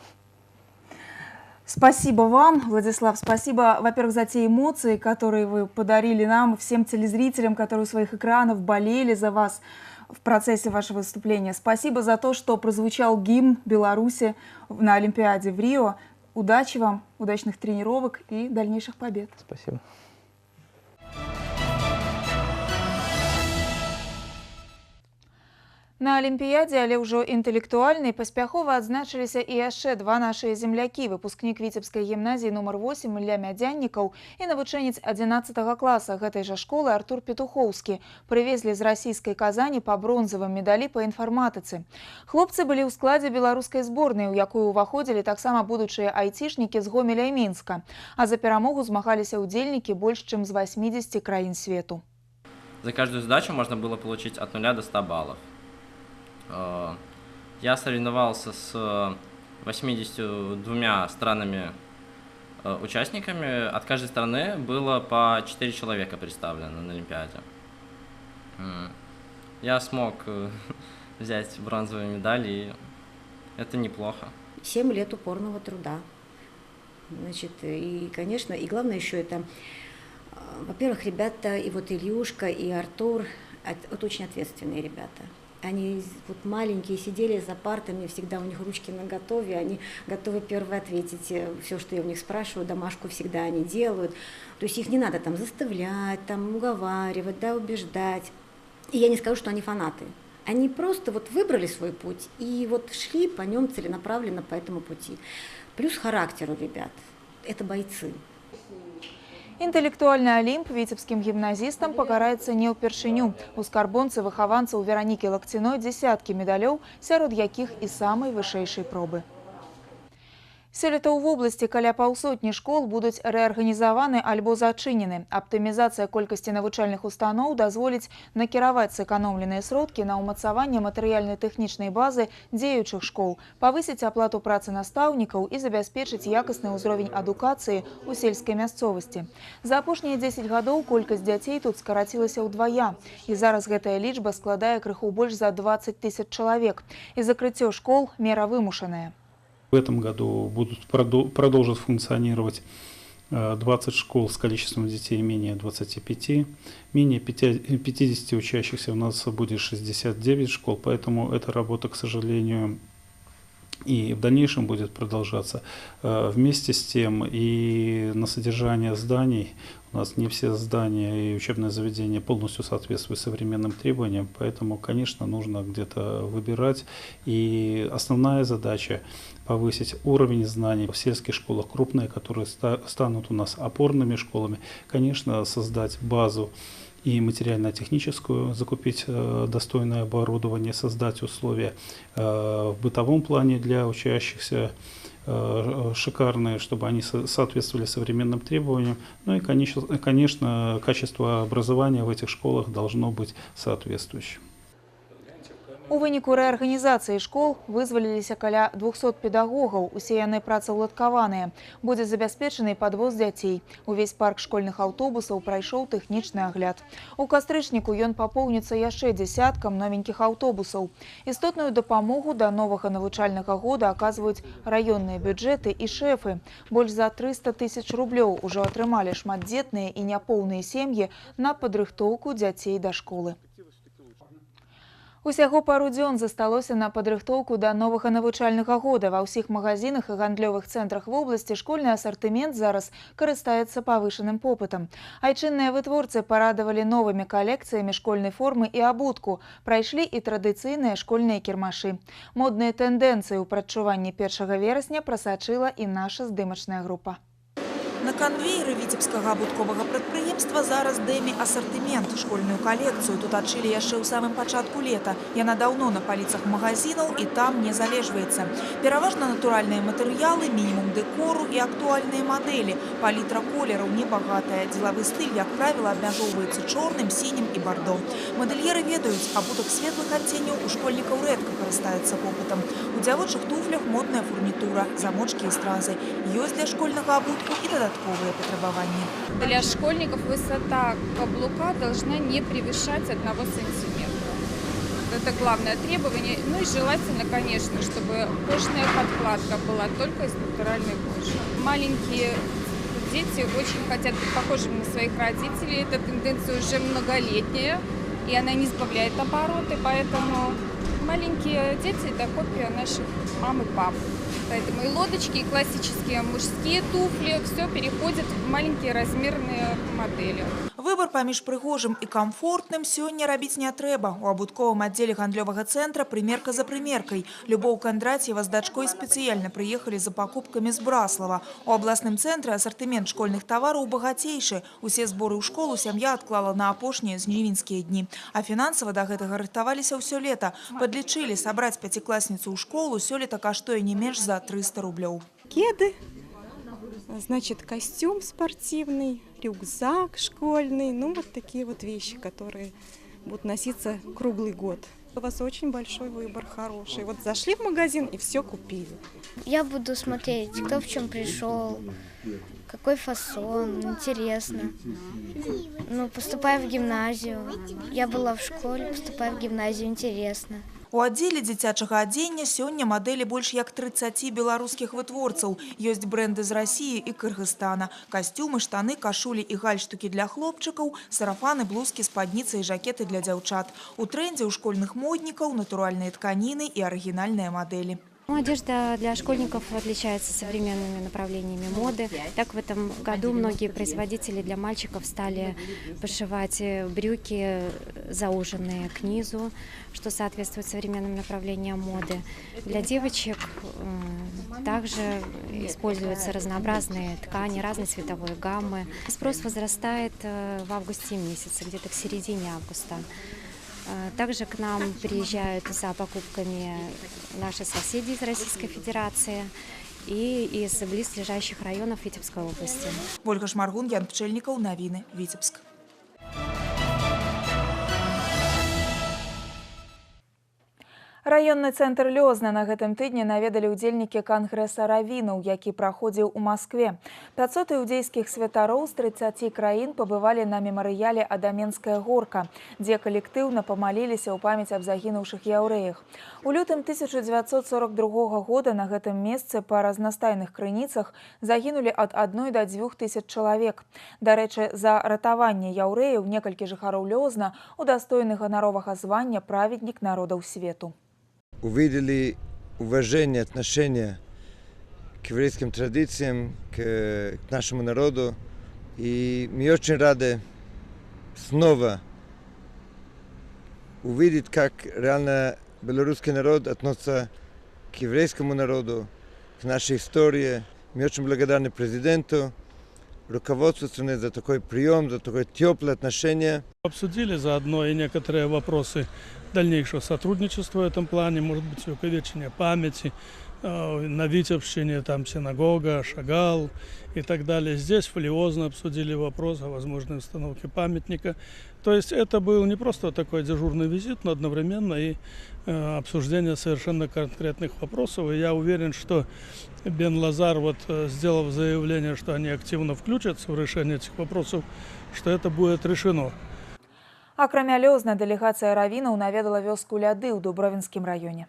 Спасибо вам, Владислав, спасибо, во-первых, за те эмоции, которые вы подарили нам, всем телезрителям, которые у своих экранов болели за вас в процессе вашего выступления. Спасибо за то, что прозвучал гимн Беларуси на Олимпиаде в Рио. Удачи вам, удачных тренировок и дальнейших побед. Спасибо. На алімпіядзе, але ўжо інтэлектуальнай, паспяхова адзначыліся і яшчэ два нашыя землякі, выпускнік Віцебскай гімназіі нумар 8 Ілля Мядзяннікаў і навучэнец 11 класа гэтай жа школы Артур Петухоўскі. Прывезлі з расійскай Казані па бронзавым медалі па інфарматыцы. Хлопцы былі ў складзе беларускай зборнай, у якую ўваходзілі таксама будучыя айцішнікі з Гомеля і Мінска. А за перамогу змагаліся ўдзельнікі больш чым з 80 краін свету. За каждую задачу можно было получить от 0 до 100 баллов. Я соревновался с 82 странами участниками. От каждой страны было по 4 человека представлено на Олимпиаде. Я смог взять бронзовую медаль, и это неплохо. 7 лет упорного труда. Значит, и, конечно, и главное еще это, во-первых, ребята, и вот Ильюшка, и Артур, вот очень ответственные ребята. Они вот маленькие сидели за партами, всегда у них ручки наготове, они готовы первые ответить все, что я у них спрашиваю, домашку всегда они делают. То есть их не надо там заставлять, там уговаривать, да, убеждать. И я не скажу, что они фанаты. Они просто вот выбрали свой путь и вот шли по нем целенаправленно по этому пути. Плюс характер у ребят. Это бойцы. Інтэлектуальны алімп віцебскім гімназістам пакараецца не ўпершыню. У скарбонцы выхаванцаў Веранікі Лакціной дзесяткі медалёў, сярод якіх і самай вышэйшай пробы. Сёлета ў вобласці каля паўсотні школ будуць рэарганізаваны альбо зачынены. Аптымізацыя колькасці навучальных устаноў дазволіць накіраваць сэканомленыя сродкі на ўмацаванне матэрыяльна-тэхнічнай базы дзеючых школ, павысіць аплату працы настаўнікаў і забяспечыць якасны ўзровень адукацыі ў сельскай мясцовасці. За апошнія 10 гадоў колькасць дзяцей тут скарацілася ўдвая. І зараз гэтая лічба складае крыху больш за 20 тысяч чалавек. І закрыццё школ мера вымушаная. В этом году будут продолжат функционировать 20 школ с количеством детей менее 25, менее 50 учащихся у нас будет 69 школ, поэтому эта работа, к сожалению, и в дальнейшем будет продолжаться. Вместе с тем и на содержание зданий, у нас не все здания и учебные заведения полностью соответствуют современным требованиям, поэтому, конечно, нужно где-то выбирать. И основная задача – повысить уровень знаний в сельских школах, крупные, которые станут у нас опорными школами, конечно, создать базу и материально-техническую, закупить достойное оборудование, создать условия в бытовом плане для учащихся шикарные, чтобы они соответствовали современным требованиям. Ну и, конечно, качество образования в этих школах должно быть соответствующим. У выніку рэарганізацыі школ вызваліліся каля 200 педагогаў, усе яны працаўладкаваныя. Будзе забяспечаны падвоз дзяцей. Увесь парк школьных аўтобусаў прайшоў тэхнічны агляд. У кастрычніку ён папоўніцца яшчэ дзесяткам новенькіх аўтобусаў. Істотную дапамогу да новага навучальнага года аказваюць раённыя бюджэты і шэфы. Больш за 300 тысяч рублёў ужо атрымалі шматдзетныя і няпоўныя сем'і на падрыхтоўку дзяцей да школы. Усяго пару дзён засталося на падрыхтоўку да новага навучальнага года. Ва ўсіх магазинах і гандлёвых цэнтрах вобласці школьны асартымент зараз карыстаецца павышаным попытам. Айчынныя вытворцы парадавалі новымі калекцыямі школьнай формы і абутку. Прайшлі і традыцыйныя школьныя кірмашы. Модныя тэндэнцыі ў прадчуванні 1 верасня прасачыла і наша здымачная група. На канвееры віцебскага абутковага прадпрыемства зараз дэме асартымент. Школьную калекцыю тут адшылі яшчэ ў самым пачатку лета. Яна даўно на паліцах магазинаў і там не залежваецца. Пераважна натуральныя матэрыялы, мінімум дэкору і актуальныя мадэлі. Палітра колераў небагатая. Дзелавы стыль, як правіла, абмяжоўваецца чорным, сінім і бардо. Мадэльеры ведаюць, абутак светлых адценняў у школьнікаў рэдка карыстаецца попытам. У дзявочых туфлях модная фурнітура, замочкі і стразы. Ёсць для школьнага абутку і дадатковыя патрабаванні. Для школьников высота каблука должна не превышать 1 сантиметра. Это главное требование. Ну и желательно, конечно, чтобы кожная подкладка была только из натуральной кожи. Маленькие дети очень хотят быть похожими на своих родителей. Эта тенденция уже многолетняя, и она не сбавляет обороты, поэтому маленькие дети – это копия наших мам и пап. Поэтому и лодочки, и классические мужские туфли, все переходит в маленькие размерные модели. Выбар паміж прыгожым і камфортным сёння рабіць не трэба. У абутковым аддзеле гандлёвага цэнтра прымерка за прымеркай. Любоў Кандратьева з дачкой спецыяльна прыехалі за пакупкамі з Браслава. У абласным цэнтры асартымент школьных тавараў багацейшы. Усе зборы ў школу сям'я адклала на апошнія жнівеньскія дні. А фінансава да гэтага рыхтаваліся ўсё лета. Падлічылі, сабраць пяцікласніцу ў школу сёлета каштуе не менш за 300 рублёў. Кеды, значит, костюм спортивный, рюкзак школьный, ну вот такие вот вещи, которые будут носиться круглый год. У вас очень большой выбор, хороший. Вот зашли в магазин и все купили. Я буду смотреть, кто в чем пришел, какой фасон, интересно. Ну, поступаю в гимназию. Я была в школе, поступаю в гимназию, интересно. У аддзеле дзіцячага адзення сёння мадэлі больш як 30 беларускіх вытворцаў. Ёсць брэнды з Расіі і Кыргызстана. Касцюмы, штаны, кашулі і гальштукі для хлопчыкаў, сарафаны, блузкі, спадніцы і жакеты для дзяўчат. У трэндзе ў школьных моднікаў натуральныя тканіны і арыгінальныя мадэлі. Ну, одежда для школьников отличается современными направлениями моды. Так, в этом году многие производители для мальчиков стали пошивать брюки, зауженные к низу, что соответствует современным направлениям моды. Для девочек также используются разнообразные ткани, разной цветовой гаммы. Спрос возрастает в августе месяце, где-то к середине августа. Также к нам приезжают за покупками наши соседи из Российской Федерации и из близлежащих районов Витебской области. Ольга Шмаргун, Ян Пчельников, Новины, Витебск. Раённы цэнтр Лёзна на гэтым тыдні наведалі ўдзельнікі кангрэса равінаў, які праходзіў у Маскве. 500 іўдзейскіх святароў з 30 краін пабывалі на мемарыяле «Адаменская горка», дзе калектыўна памаліліся ў памяць аб загінуўшых яўрэях. У лютым 1942 года на гэтым месцы па разнастайных крыніцах загінулі ад 1 до 2 тысяч чалавек. Дарэчы, за ратаванне яўрэяў некалькі жыхароў Лёзна удастоены ганаровага звання «Праведнік народаў свету». Увидели уважение, отношение к еврейским традициям, к нашему народу. И мы очень рады снова увидеть, как реально белорусский народ относится к еврейскому народу, к нашей истории. Мы очень благодарны президенту, руководству страны за такой прием, за такое теплое отношение. Обсудили заодно и некоторые вопросы дальнейшего сотрудничества в этом плане, может быть, увековечение памяти, на Витебщине там синагога, Шагал и так далее. Здесь в Лиозно обсудили вопрос о возможной установке памятника. То есть это был не просто такой дежурный визит, но одновременно и обсуждение совершенно конкретных вопросов. И я уверен, что Бен Лазар, вот, сделав заявление, что они активно включатся в решение этих вопросов, что это будет решено. Акрамя Лёзна, дэлегацыя равінаў наведала вёску Ляды ў Дубровінскім раёне.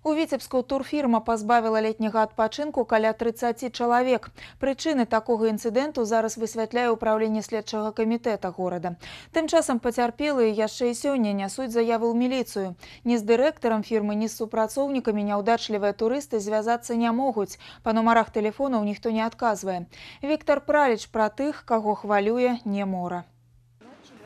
У Віцебску турфірма пазбавіла летняга адпачынку каля 30 чалавек. Прычыны такога інцыдэнту зараз высвятляе ўпраўленне следчага камітэта горада. Тым часам пацярпелыя яшчэ і сёння нясуць заявы ў міліцыю. Ні з дырэктарам фірмы, ні з супрацоўнікамі няўдачлівыя турысты звязацца не могуць. Па нумарах тэлефонаў ніхто не адказвае. Віктар Праліч пра тых, каго хвалюе не мора.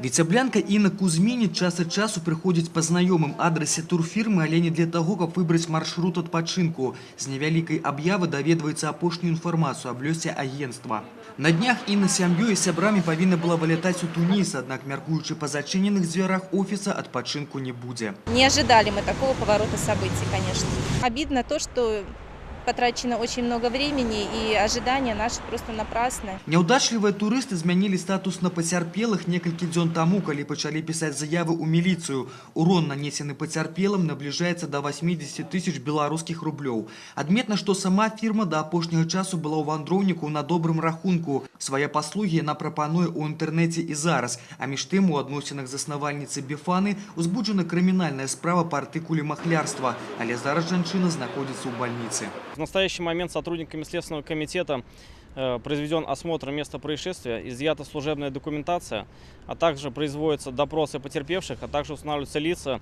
Віцяблянка Інна Кузьміні час ад часу прыходзіць па знаёмым адрасе турфірмы, але не для таго, каб выбраць маршрут адпачынку. З невялікай аб'явы даведваецца апошнюю інфармацыю аб лёсе агенцтва. На днях Інна з сям'ёй і сябрамі павінна была вылятаць у Тунис, аднак, мяркуючы па зачыненых дзвярах офіса, адпачынку не будзе. Не ожидали мы такого поворота событий, конечно. Обидно то, что потрачено очень много времени, и ожидания наши просто напрасны. Няўдачлівыя турысты змянілі статус на пацярпелых некалькі дзён таму, калі пачалі пісаць заявы ў міліцыю. Урон, нанесены пацярпелым, набліжаецца да 80 тысяч беларускіх рублёў. Адметна, што сама фірма да апошняга часу была ў вандроўніку на добрым рахунку. Свае паслугі яна прапануе ў інтэрнэце і зараз. А між тым, у адносінах заснавальніцы Бефаны узбуджана крымінальная справа па артыкуле махлярства. Але зараз жанчына знаходзіцца ў бальніцы. В настоящий момент сотрудниками Следственного комитета произведен осмотр места происшествия, изъята служебная документация, а также производятся допросы потерпевших, а также устанавливаются лица,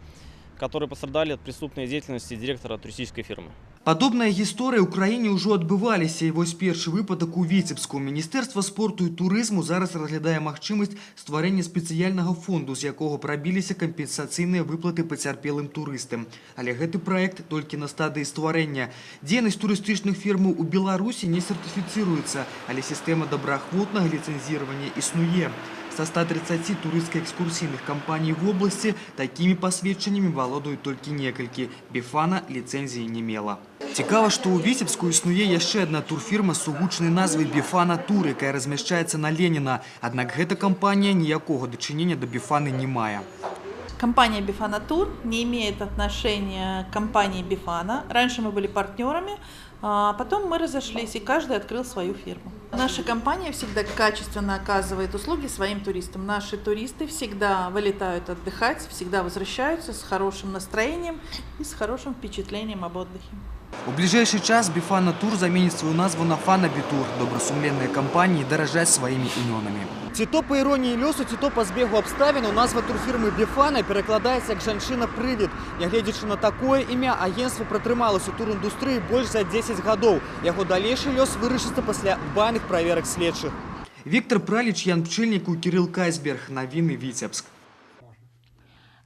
которые пострадали от преступной деятельности директора туристической фирмы. Падобныя гісторыі ў краіне ўжо адбываліся, і вось першы выпадак у Віцебску. Міністэрства спорту і турызму зараз разглядае магчымасць стварэння спецыяльнага фонду, з якога прабіліся кампенсацыйныя выплаты пацярпелым турыстам. Але гэты праект толькі на стадыі стварэння. Дзейнасць турыстычных фірмаў у Беларусі не сертыфіцыруецца, але сістэма добраахвотнага ліцэнзіравання існуе. Са 130 турыстска-экскурсійных кампаній вобласці такімі пасведчаннямі валодаюць толькі некалькі. Бефана ліцэнзіі не мела. Цікава, што ў Віцебску існуе яшчэ адна турфірма з сугучнай назвай «Бефана Тур», якая размяшчаецца на Леніна. Аднак гэта кампанія ніякога дачынення да Бефаны не мае. Компания «Бефана Тур» не имеет отношения к компании «Бефана». Раньше мы были партнерами, а потом мы разошлись, и каждый открыл свою фирму. Наша компания всегда качественно оказывает услуги своим туристам. Наши туристы всегда вылетают отдыхать, всегда возвращаются с хорошим настроением и с хорошим впечатлением об отдыхе. У бліжэйшы час «Бефана Тур» заменіць сваю назву на «Фанабитур». Добрасумленныя кампаніі даражаць сваімі імёнамі. Ці то па іроніі лёсу, ці то па збегу абставінаў, назва турфірмы «Бефана» перакладаецца як «жанчына-прывід». Нягледзячы на такое імя, агенцтва пратрымалася ў туріндустрыі больш за 10 гадоў. Яго далейшы лёс вырашыцца пасля дбайных праверак следчых. Віктар Праліч, Ян Пчэльнікаў, Кірыл Кайсберг. Навіны, Віцебск.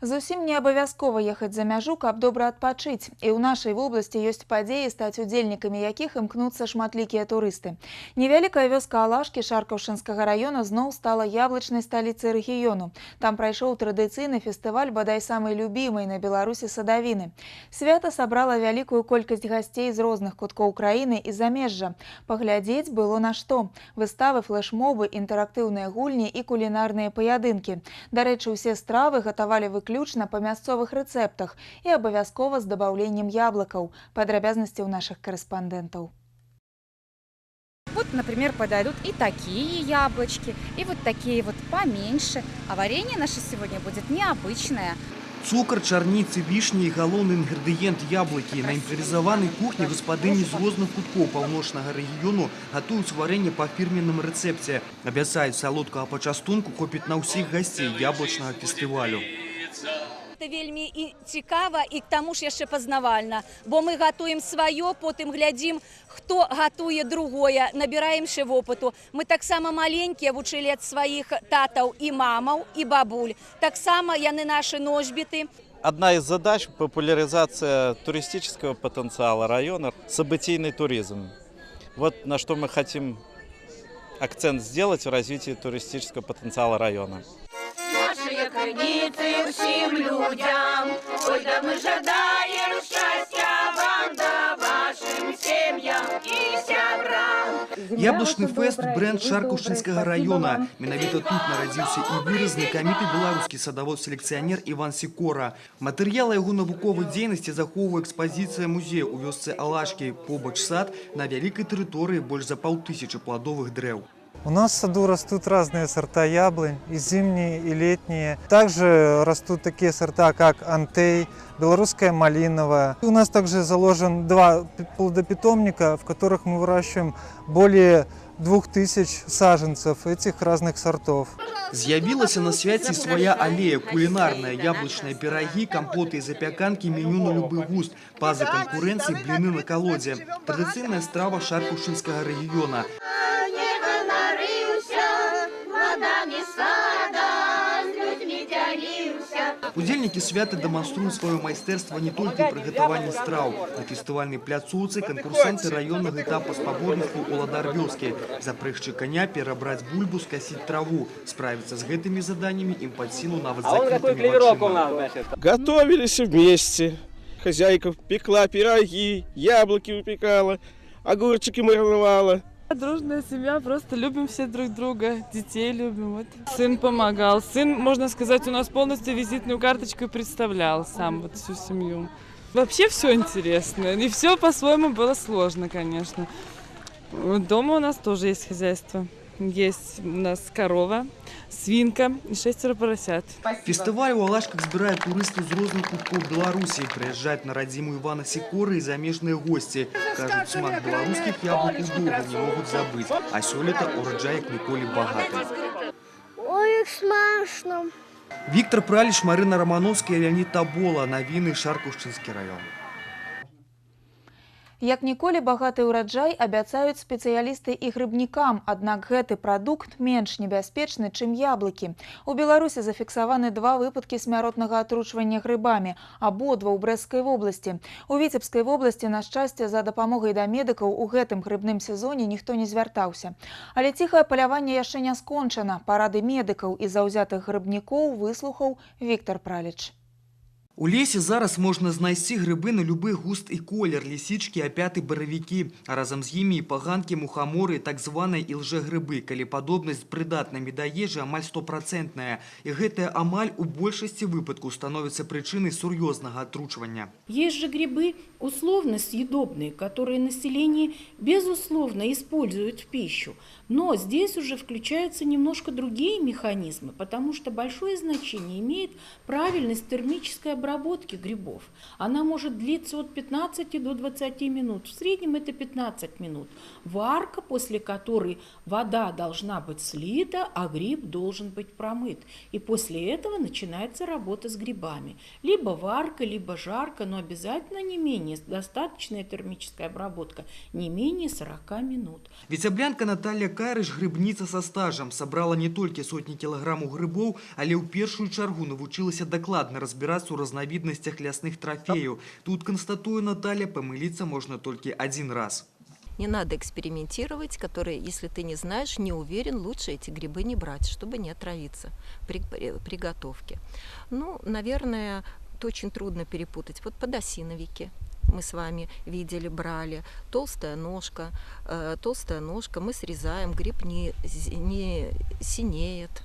Зусім не абавязкова ехаць за мяжу, каб добра адпачыць. І ў нашай вобласці ёсць падзеі, стаць удзельнікамі якіх імкнуцца шматлікія турысты. Невялікая вёска Алашкі Шаркаўшчынскага раёна зноў стала яблычнай сталіцай рэгіёну. Там прайшоў традыцыйны фестываль бадай самай любімай на Беларусі садавіны. Свята сабрала вялікую колькасць гасцей з розных куткоў краіны і замежжа. Паглядзець было на што. Выставы, флэшмобы, інтэрактыўныя гульні і кулінарныя паядынкі. Дарэчы, усе стравы гатавалі выключна па мясцовых рэцэптах і абавязкова з дабаўленнем яблыкаў. Падрабязнасці ў нашых карэспандэнтаў. Вот, например, подойдут и такие яблочки, и вот такие вот поменьше. А варенье наше сегодня будет необычное. Цукар, чарніцы, вішні і галоўны інгрэдыент яблыкі. На імправізаванай кухні гаспадыні з розных куткоў паўночнага рэгіёну гатуюць варэнне па фірменным рэцэпце. Абяцаюць, салодкага пачастунку хопіць на ўсіх гасцей яблычнага фестывалю. Гэта вельмі і цікава, і к таму ж яшчэ пазнавальна, бо мы гатуем сваё, потым глядзім, хто гатуе другое, набіраемся вопыту. Мы таксама маленькія вучылі ад сваіх татаў і мамаў, і бабуль. Таксама яны нашы носьбіты. Одна из задач – популяризация туристического потенциала района, событийный туризм. Вот на что мы хотим акцент сделать в развитии туристического потенциала района. Нашыя крыніцы ўсім людзям, ой, да мы жадаем шчасця вам, да вашым сем'ям і сябрам. Яблычны фэст – брэнд Шаркаўшчынскага района. Менавіта тут нарадзіўся і вырас знакаміты беларускі садавод-селекцыянер Іван Сікора. Матэрыялы яго навуковай дзейнасці захоўвае экспазіцыя музея ў вёсцы Алашкі. Побач сад на вялікай тэрыторыі больш за 500 пладовых дрэў. У нас в саду растут разные сорта яблонь, и зимние, и летние. Также растут такие сорта, как антей, белорусская малиновая. У нас также заложен 2 плодопитомника, в которых мы выращиваем более 2000 саженцев этих разных сортов. З'явілася на свяце свая алея, кулінарная, яблычныя пірагі, кампоты і запяканкі, меню на любы густ. Па-за канкурэнцыяй бліны на калодзе. Традыцыйная страва Шаркаўшчынскага рэгіёна. Удзельнікі свята дэманструюць сваё майстэрства не толькі ў прыгатаванні страў. На фестывальнай пляцоўцы канкурсанты раённага этапа спаборніцтва «Уладар вёскі». Запрэгчы каня, перабраць бульбу, скасіць траву. Справіцца з гэтымі заданнямі ім пад сілу нават з закрытымі вачыма. Готовились вместе. Хозяйка пекла пироги, яблоки выпекала, огурчики мариновала. Дружная семья, просто любим все друг друга, детей любим. Вот. Сын помогал. Сын, можно сказать, у нас полностью визитную карточку представлял сам вот всю семью. Вообще все интересно. И все по-своему было сложно, конечно. Дома у нас тоже есть хозяйство. Есть у нас корова, свинка и 6 поросят. Фестываль у Алашках збірае турыстаў з розных куткоў Беларусі. Прыязджаюць на радзіму Івана Сікоры і замежныя госці. Кажуць, смак беларускіх яблыкаў доўга не могуць забыць. А сёлета ураджай як ніколі багаты. Ой, як смачна. Віктар Праліч, Марына Рамановская, Леанід Табола. Навіны, Шаркушчынскі раён. Як ніколі багаты ўраджай абяцаюць спецыялісты і грыбнікам, аднак гэты прадукт менш небяспечны, чым яблыкі. У Беларусі зафіксаваны два выпадкі смяротнага атручвання грыбамі, абодва ў Брэсцкай вобласці. У Віцебскай вобласці, на шчасце, за дапамогай да медыкаў у гэтым грыбным сезоне ніхто не звяртаўся. Але ціхае паляванне яшчэ не скончана. Парады медыкаў і заўзятых грыбнікоў выслухаў Віктар Праліч. У лесе зараз можна знайсці грыбы на любы густ і колер, лісічкі, апяты, баравікі, а разам з імі і паганкі, мухаморы, так званыя ілжэгрыбы, калі падобнасць з прыдатнымі да ежы амаль стопрацэнтная. І гэтая амаль у большасці выпадкаў становіцца прычынай сур'ёзнага атручвання. Есть же грибы условно съедобные, которые население безусловно использует в пищу. Но здесь уже включаются немножко другие механизмы, потому что большое значение имеет правильность термической обработки грибов. Она может длиться от 15 до 20 минут. В среднем это 15 минут. Варка, после которой вода должна быть слита, а гриб должен быть промыт. И после этого начинается работа с грибами. Либо варка, либо жарка, но обязательно не менее, достаточная термическая обработка, не менее 40 минут. Віцяблянка Наталья Кайрыш, грыбніца са стажам, сабрала не толькі сотні кілаграмаў грыбоў, але ў першую чаргу навучылася дакладна разбірацца ў разнавіднасцях лясных трафеяў. Тут, канстатуе Наталья, памыліцца можна толькі адзін раз. Не надо экспериментировать, которые, если ты не знаешь, не уверен, лучше эти грибы не брать, чтобы не отравиться при готовке. Ну, наверное, это очень трудно перепутать. Вот подосиновики мы с вами видели, брали. Толстая ножка мы срезаем, гриб не синеет.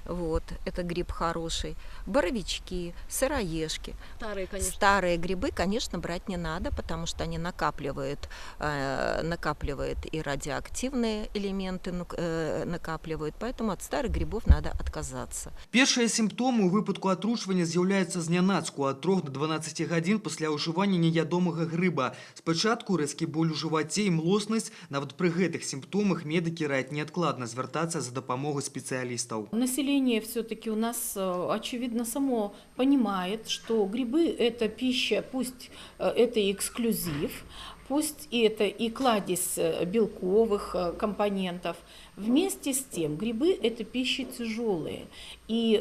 Вот, это гриб хороший. Боровички, сыроежки. Старые, конечно. Старые грибы, конечно, брать не надо, потому что они накапливают и радиоактивные элементы накапливают, поэтому от старых грибов надо отказаться. Першыя сімптомы ў выпадку атручвання з'яўляюцца знянацку ад 3 до 12 гадзін пасля ўжывання неядомага грыба. Спачатку рэзкі боль у жываце і млоснасць. Нават пры гэтых сімптомах медыкі раяць неадкладна звяртацца за дапамогай спецыялістаў. Население все-таки у нас, очевидно, само понимает, что грибы – это пища, пусть это и эксклюзив, пусть и это и кладезь белковых компонентов. Вместе с тем грибы – это пищи тяжелые, и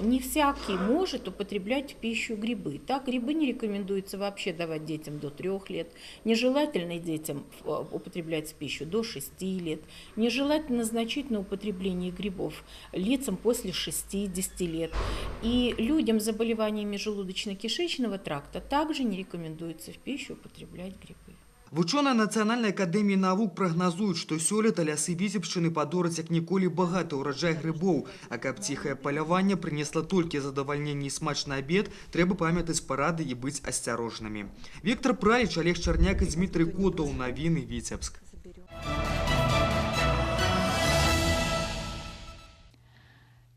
не всякий может употреблять в пищу грибы. Так, грибы не рекомендуется вообще давать детям до 3 лет, нежелательно детям употреблять в пищу до 6 лет, нежелательно значительное употребление грибов лицам после 60 лет. И людям с заболеваниями желудочно-кишечного тракта также не рекомендуется в пищу употреблять грибы. Вучоныя Нацыянальнай акадэміі навук прагназуюць, што сёлета лясы Віцебшчыны падораць як ніколі багаты ўраджай грыбоў. А каб ціхае паляванне прынесла толькі задавальненне і смачны абед, трэба памятаць парады і быць асцярожнымі. Віктар Праліч, Алег Чарняк і Дмітрый Котаў. Навіны, Віцебск.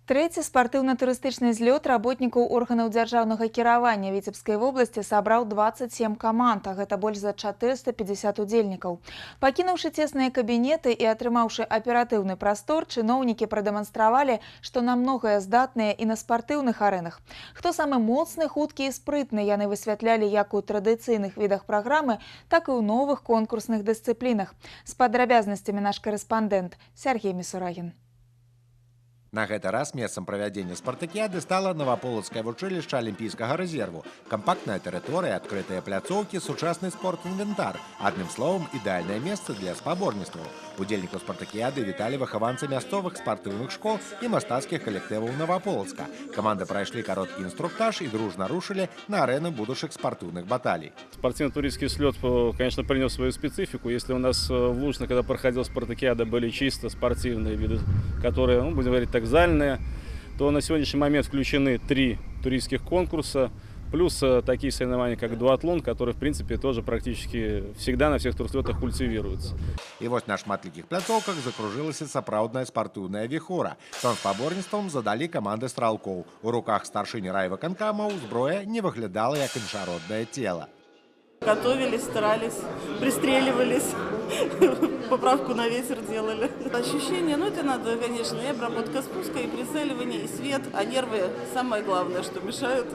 Трэці спартыўна-турыстычны злёт работнікаў органаў дзяржаўнага кіравання Віцебскай вобласці сабраў 27 каманд, а гэта больш за 450 удзельнікаў. Пакінуўшы цесныя кабінеты і атрымаўшы аператыўны прастор, чыноўнікі прадэманстравалі, што на многае здатныя і на спартыўных арэнах. Хто самы моцны, хуткі і спрытны, яны высвятлялі як у традыцыйных відах праграмы, так і ў новых конкурсных дысцыплінах. З падрабязнасцямі наш карэспандэнт Сяргей Місурагін. На гэты раз месцам правядзення спартакіяды стала Наваполацкае вучылішча алімпійскага рэзерву. Кампактная тэрыторыя, адкрытыя пляцоўкі, сучасны спортінвентар. Адным словам, ідэальнае месца для спаборніцтваў. Удзельнікаў спартакіяды віталі выхаванцы мясцовых спартыўных школ і мастацкіх калектываў Наваполацка. Каманды прайшлі кароткі інструктаж і дружна рушылі на арэну будучых спартыўных баталій. Спортивно-туристский слет, конечно, принес свою специфику. Если у нас в Лужно, когда проходила спартакиада, были чисто спортивные виды, которые, ну, будем говорить так, зальные, то на сегодняшний момент включены 3 туристских конкурса, плюс такие соревнования, как дуатлон, который, в принципе, тоже практически всегда на всех турслетах культивируется. І вось на шматлікіх пляцоўках закружылася сапраўдная спартыўная віхура. Тон спаборніцтвам задалі каманды стралкоў. У руках старшыні райвыканкамаў зброя не выглядала як іншароднае цела. Готовились, старались, пристреливались, поправку на ветер делали. Ощущение, ну это надо, конечно, и обработка спуска, и прицеливание, и свет, а нервы самое главное, что мешают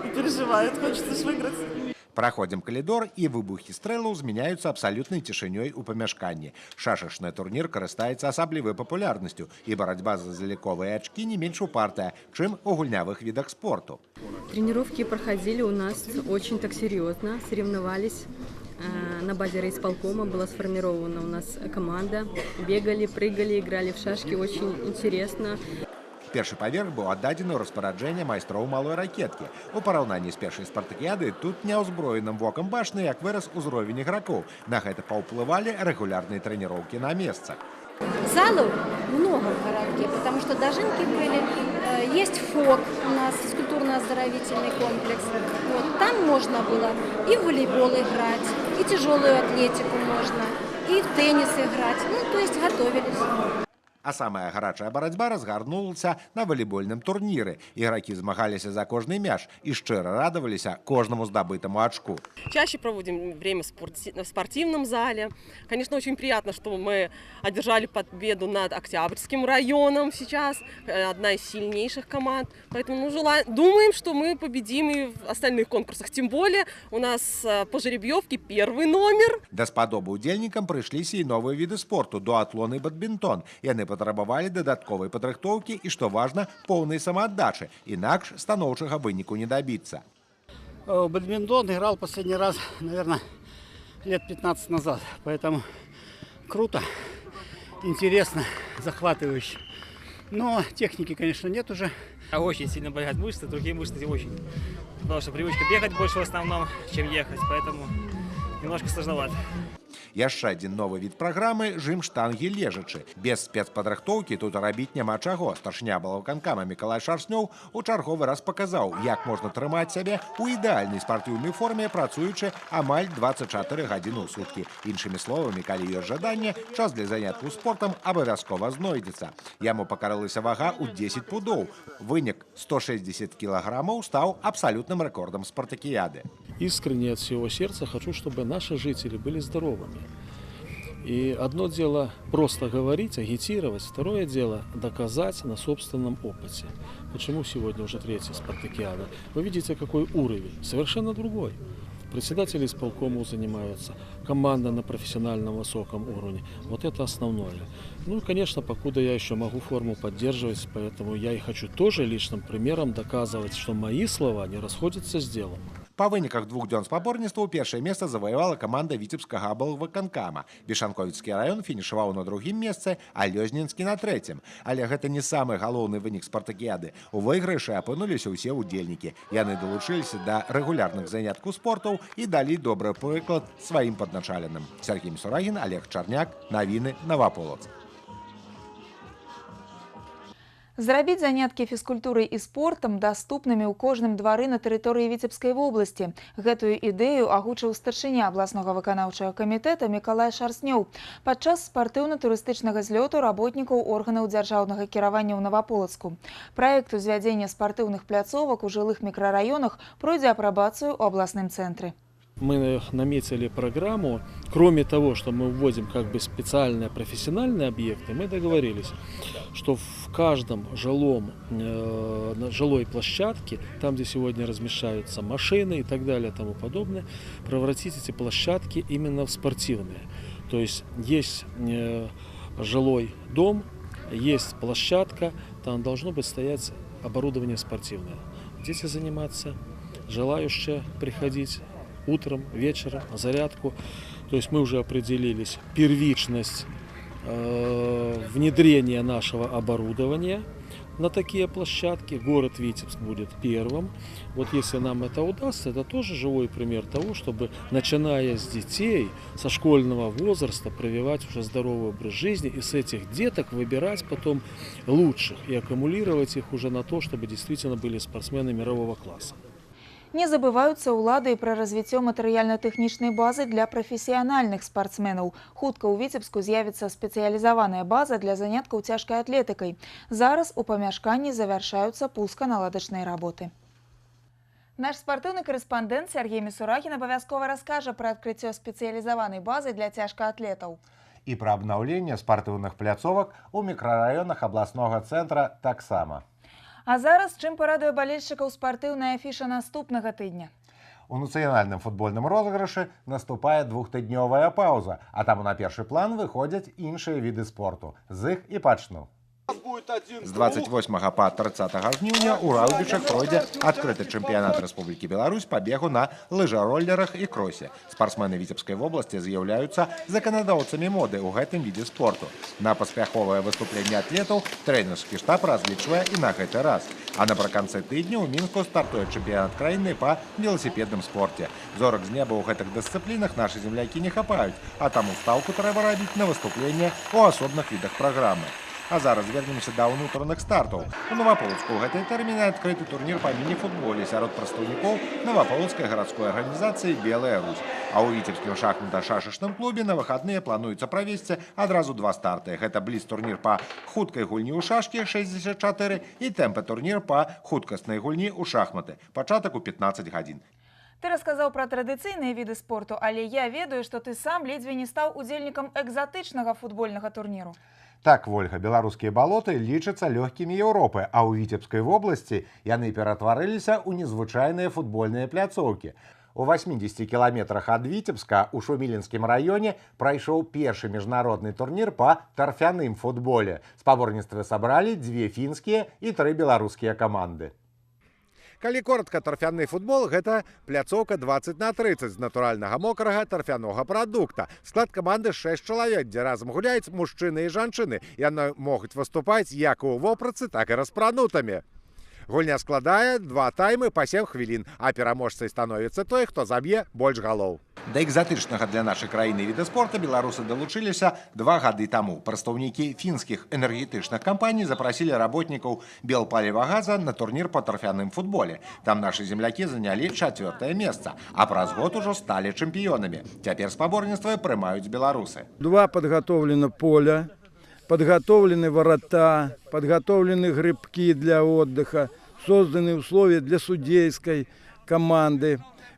и переживают, хочется ж выиграть. Праходзім калідор, і выбухі стрэлаў змяняюцца абсалютнай цішынёй у памяшканні. Шашачны турнір карыстаецца асаблівай папулярнасцю, і барацьба за заліковыя ачкі не менш упартая, чым у гульнявых відах спорту. Тренировки проходили у нас очень так серьезно, соревновались. На базе райисполкома была сформирована у нас команда. Бегали, прыгали, играли в шашки, очень интересно. Першы паверх быў аддадзены ў распараджэнне майстроў малой ракеткі. У параўнанні з першай спартакіядай тут няўзброеным вокам бачна, як вырас узровень ігракоў. На гэта паўплывалі рэгулярныя трэніроўкі на месцах. Залов много в городке, потому что дожинки были. Есть ФОК у нас, физкультурно-оздоровительный комплекс. Вот, там можно было и в волейбол играть, и тяжелую атлетику можно, и в теннис играть. Ну, то есть готовились. А самая гарачая барацьба разгарнулася на валейбольным турніры. Ігракі змагаліся за кожны мяч і шчыра радаваліся кожнаму здабытаму очку. Чаще проводим время в спортивном зале. Конечно, очень приятно, что мы одержали победу над Октябрьским районом сейчас, одна из сильнейших команд. Поэтому думаем, что мы победим и в остальных конкурсах. Тем более у нас по жеребьевке первый номер. Да спадобы удзельнікам прыйшліся і новыя віды спорту – дуатлон і бадмінтон. Яны патрабавалі дадатковай падрыхтоўкі і, што важна, поўнай самааддачы, інакш станоўчага выніку не дабіцца. В бадминтон играл последний раз, наверное, лет 15 назад. Поэтому круто, интересно, захватывающе. Но техники, конечно, нет уже. Очень сильно болят мышцы, другие мышцы очень. Потому что привычка бегать больше в основном, чем ехать, поэтому немножко сложновато. Яшчэ адзін новы від праграмы – жым штангі лежачы. Без спецпадрыхтоўкі тут рабіць няма чаго. Старшыня аблвыканкама Мікалай Шарснёў у чарговы раз паказаў, як можна трымаць сябе ў ідэальнай спартыўнай форме, працуючы амаль 24 гадзіны ў суткі. Іншымі словамі, калі ёсць жаданне, час для заняткаў спортам абавязкова знойдзецца. Яму пакарылася вага ў 10 пудоў. Вынік 160 кілаграмаў стаў абсалютным рэкордам спартакіяды. Искренне от всего сердца хочу, чтобы наши жители были здоровыми. И одно дело просто говорить, агитировать, второе дело доказать на собственном опыте. Почему сегодня уже третья спартакиада? Вы видите, какой уровень, совершенно другой. Председатели исполкомов занимаются, команда на профессиональном высоком уровне. Вот это основное. Ну и, конечно, покуда я еще могу форму поддерживать, поэтому я и хочу тоже личным примером доказывать, что мои слова не расходятся с делом. Па выніках двух дзён спаборніцтваў першае месца заваявала каманда Віцебскага аблвыканкама. Бешанковіцкі раён фінішаваў на другім месцы, а Лёзнінскі на трэцім. Але гэта не самы галоўны вынік спартакіяды. У выйгрышы апынуліся ўсе ўдзельнікі. Яны далучыліся да рэгулярных заняткаў спортаў і далі добры прыклад сваім падначаленым. Сергей Мсурагін, Олег Чарняк, навіны, Наваполацк. Зрабіць заняткі фізкультурай і спортам даступнымі ў кожным двары на тэрыторыі Віцебскай вобласці. Гэтую ідэю агучыў старшыня абласнога выканаўчага камітэта Мікалай Шарснёў падчас спартыўна-турыстычнага злёту работнікаў органаў дзяржаўнага кіравання ў Наваполацку. Праект узвядзення спартыўных пляцовак у жылых мікрараёнах пройдзе апрабацыю ў абласным цэнтры. Мы наметили программу. Кроме того, что мы вводим как бы специальные профессиональные объекты, мы договорились, что в каждом жилой площадке, там, где сегодня размещаются машины и так далее и тому подобное, превратить эти площадки именно в спортивные. То есть есть жилой дом, есть площадка, там должно быть стоять оборудование спортивное. Дети заниматься, желающие приходить утром, вечером, на зарядку. То есть мы уже определились первичность внедрения нашего оборудования на такие площадки. Город Витебск будет первым. Вот если нам это удастся, это тоже живой пример того, чтобы, начиная с детей, со школьного возраста, прививать уже здоровый образ жизни и с этих деток выбирать потом лучших и аккумулировать их уже на то, чтобы действительно были спортсмены мирового класса. Не забываюцца ўлады і пра развіццё матэрыяльна-тэхнічнай базы для прафесіянальных спартсменаў. Хутка ў Віцебску з'явіцца спецыялізаваная база для заняткаў цяжкай атлетыкай. Зараз у памяшканні завяршаюцца пусканаладачныя работы. Наш спартыўны карэспандэнт Сяргей Місурагін абавязкова раскажа пра адкрыццё спецыялізаванай базы для цяжкаатлетаў. І пра абнаўленне спартыўных пляцовак у мікрараёнах абласнога цэнтра таксама. А зараз чым парадуе балельшчыкаў спартыўная афіша наступнага тыдня? У нацыянальным футбольным розыгрышы наступае двухтыднёвая паўза, а таму на першы план выходзяць іншыя віды спорту. З іх і пачну. З 28 па 30 жніўня ў Раўбічах пройдзе адкрыты чэмпіянат Рэспублікі Беларусь па бегу на лыжароллерах і кросе. Спартсмены Віцебскай вобласці з'яўляюцца заканадаўцамі моды ў гэтым відзе спорту. На паспяховае выступленне атлетаў трэнерскі штаб разлічвае і на гэты раз. А напрыканцы тыдня ў Мінску стартуе чэмпіянат краіны па веласіпедным спорце. Зорак з неба ў гэтых дысцыплінах нашы землякі не хапаюць, а таму стаўку трэба рабіць на выступленне ў асобных відах праграмы. А зараз вернемся да ўнутраных стартаў. У Наваполацку ў гэтыя тэрміны адкрыты турнір па міні-футболе сярод прадстаўнікоў Наваполацкай гарадской арганізацыі «Белая Русь». А ў Віцебскім шахмата-шашачным клубе на выхадныя плануецца правесці адразу два старты. Гэта бліц-турнір па хуткай гульні ў шашкі 64 і тэмпа-турнір па хуткаснай гульні ў шахматы. Пачатак у 15 гадзін. Ты расказаў пра традыцыйныя віды спорту, але я ведаю, што ты сам ледзьве не стаў удзельнікам экзатычнага футбольнага турніру. Так, Вольга, беларускія балоты лічацца лёгкімі Еўропы, а ў Віцебскай вобласці яны ператварыліся ў незвычайныя футбольныя пляцоўкі. У 80 кіламетрах ад Віцебска ў Шумілінскім раёне прайшоў першы міжнародны турнір па тарфяным футболе. Спаборніцтвы сабралі дзве фінскія і тры беларускія каманды. Калі коратка, тарфяны футбол гэта пляцоўка 20 на 30 з натуральнага мокрага тарфянога прадукта. Склад каманды 6 чалавек, дзе разам гуляюць мужчыны і жанчыны. Яны могуць выступаць як у вопратцы, так і распранутымі. Гульня складае два таймы па 7 хвілін, а пераможцай становіцца той, хто заб'е больш галоў. Да экзатычнага для нашай краіны віда спорта беларусы далучыліся 2 гады таму. Прадстаўнікі фінскіх энергетычных кампаній запрасілі работнікаў Белпалівагаза на турнір па тарфяным футболе. Там нашы землякі занялі чацвёртае месца, а праз год ужо сталі чэмпіёнамі. Цяпер спаборніцтвы прымаюць беларусы. Два подготовлено поля, подготовлены ворота, подготовлены грибки для отдыха, созданы условия для судейской команды.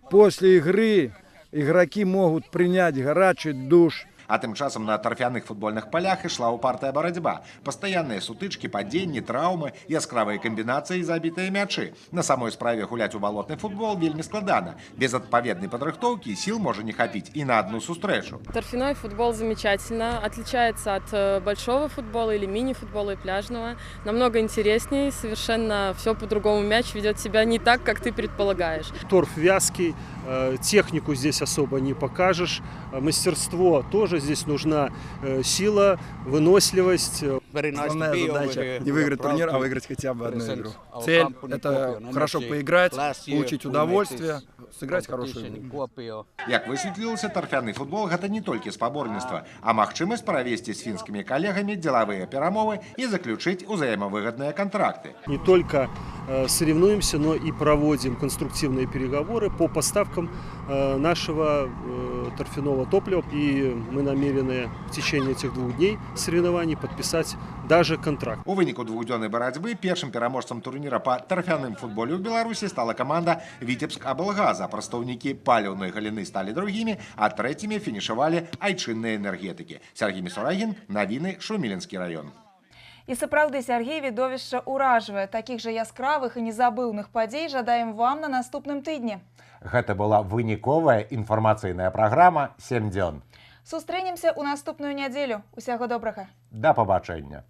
После игры игроки могут принять горячий душ. А тым часам на тарфяных футбольных палях ішла упартая барацьба. Пастаянныя сутычкі, падзенні, траўмы, яскравыя камбінацыі і забітыя мячы. На самой справе гуляць у балотны футбол вельмі складана. Без адпаведнай падрыхтоўкі сіл можа не хапіць і на адну сустрэчу. Торфяной футбол замечательно, отличается от большого футбола или мини-футбола и пляжного. Намного интереснее, совершенно все по-другому. Мяч ведет себя не так, как ты предполагаешь. Торф вязкий, технику здесь особо не покажешь, мастерство тоже, здесь нужна сила, выносливость. Основная задача не выиграть турнир, а выиграть хотя бы одну игру. Цель – это хорошо поиграть, получить удовольствие, сыграть хорошую игру. Як высветлілася, тарфяны футбол гэта не толькі спаборніцтва, а магчымасць правесці з фінскімі калегамі дзелавыя перамовы і заключыць узаемавыгадныя кантракты. Не только соревнуемся, но и проводим конструктивные переговоры по поставкам нашего торфяного топлива. И мы намерены в течение этих 2 дней соревнований подписать даже контракт. У выніку двухдзённай барацьбы першым пераможцам турніра па тарфяным футболе ў Беларусі стала каманда Віцебск аблгаза. Прадстаўнікі паліўнай галіны сталі другімі, а трэцімі фінішавалі айчынныя энергетыкі. Сяргей Місурагін, навіны, Шумілінскі раён. І сапраўды, Сяргей, відовішча ўражвае. Такіх жа яскравых і незабыўных падзей жадаем вам на наступным тыдні. Гэта была выніковая інфармацыйная праграма «7 дзён». Сустрэнемся ў наступную нядзелю. Усяго добрага. Да пабачэння.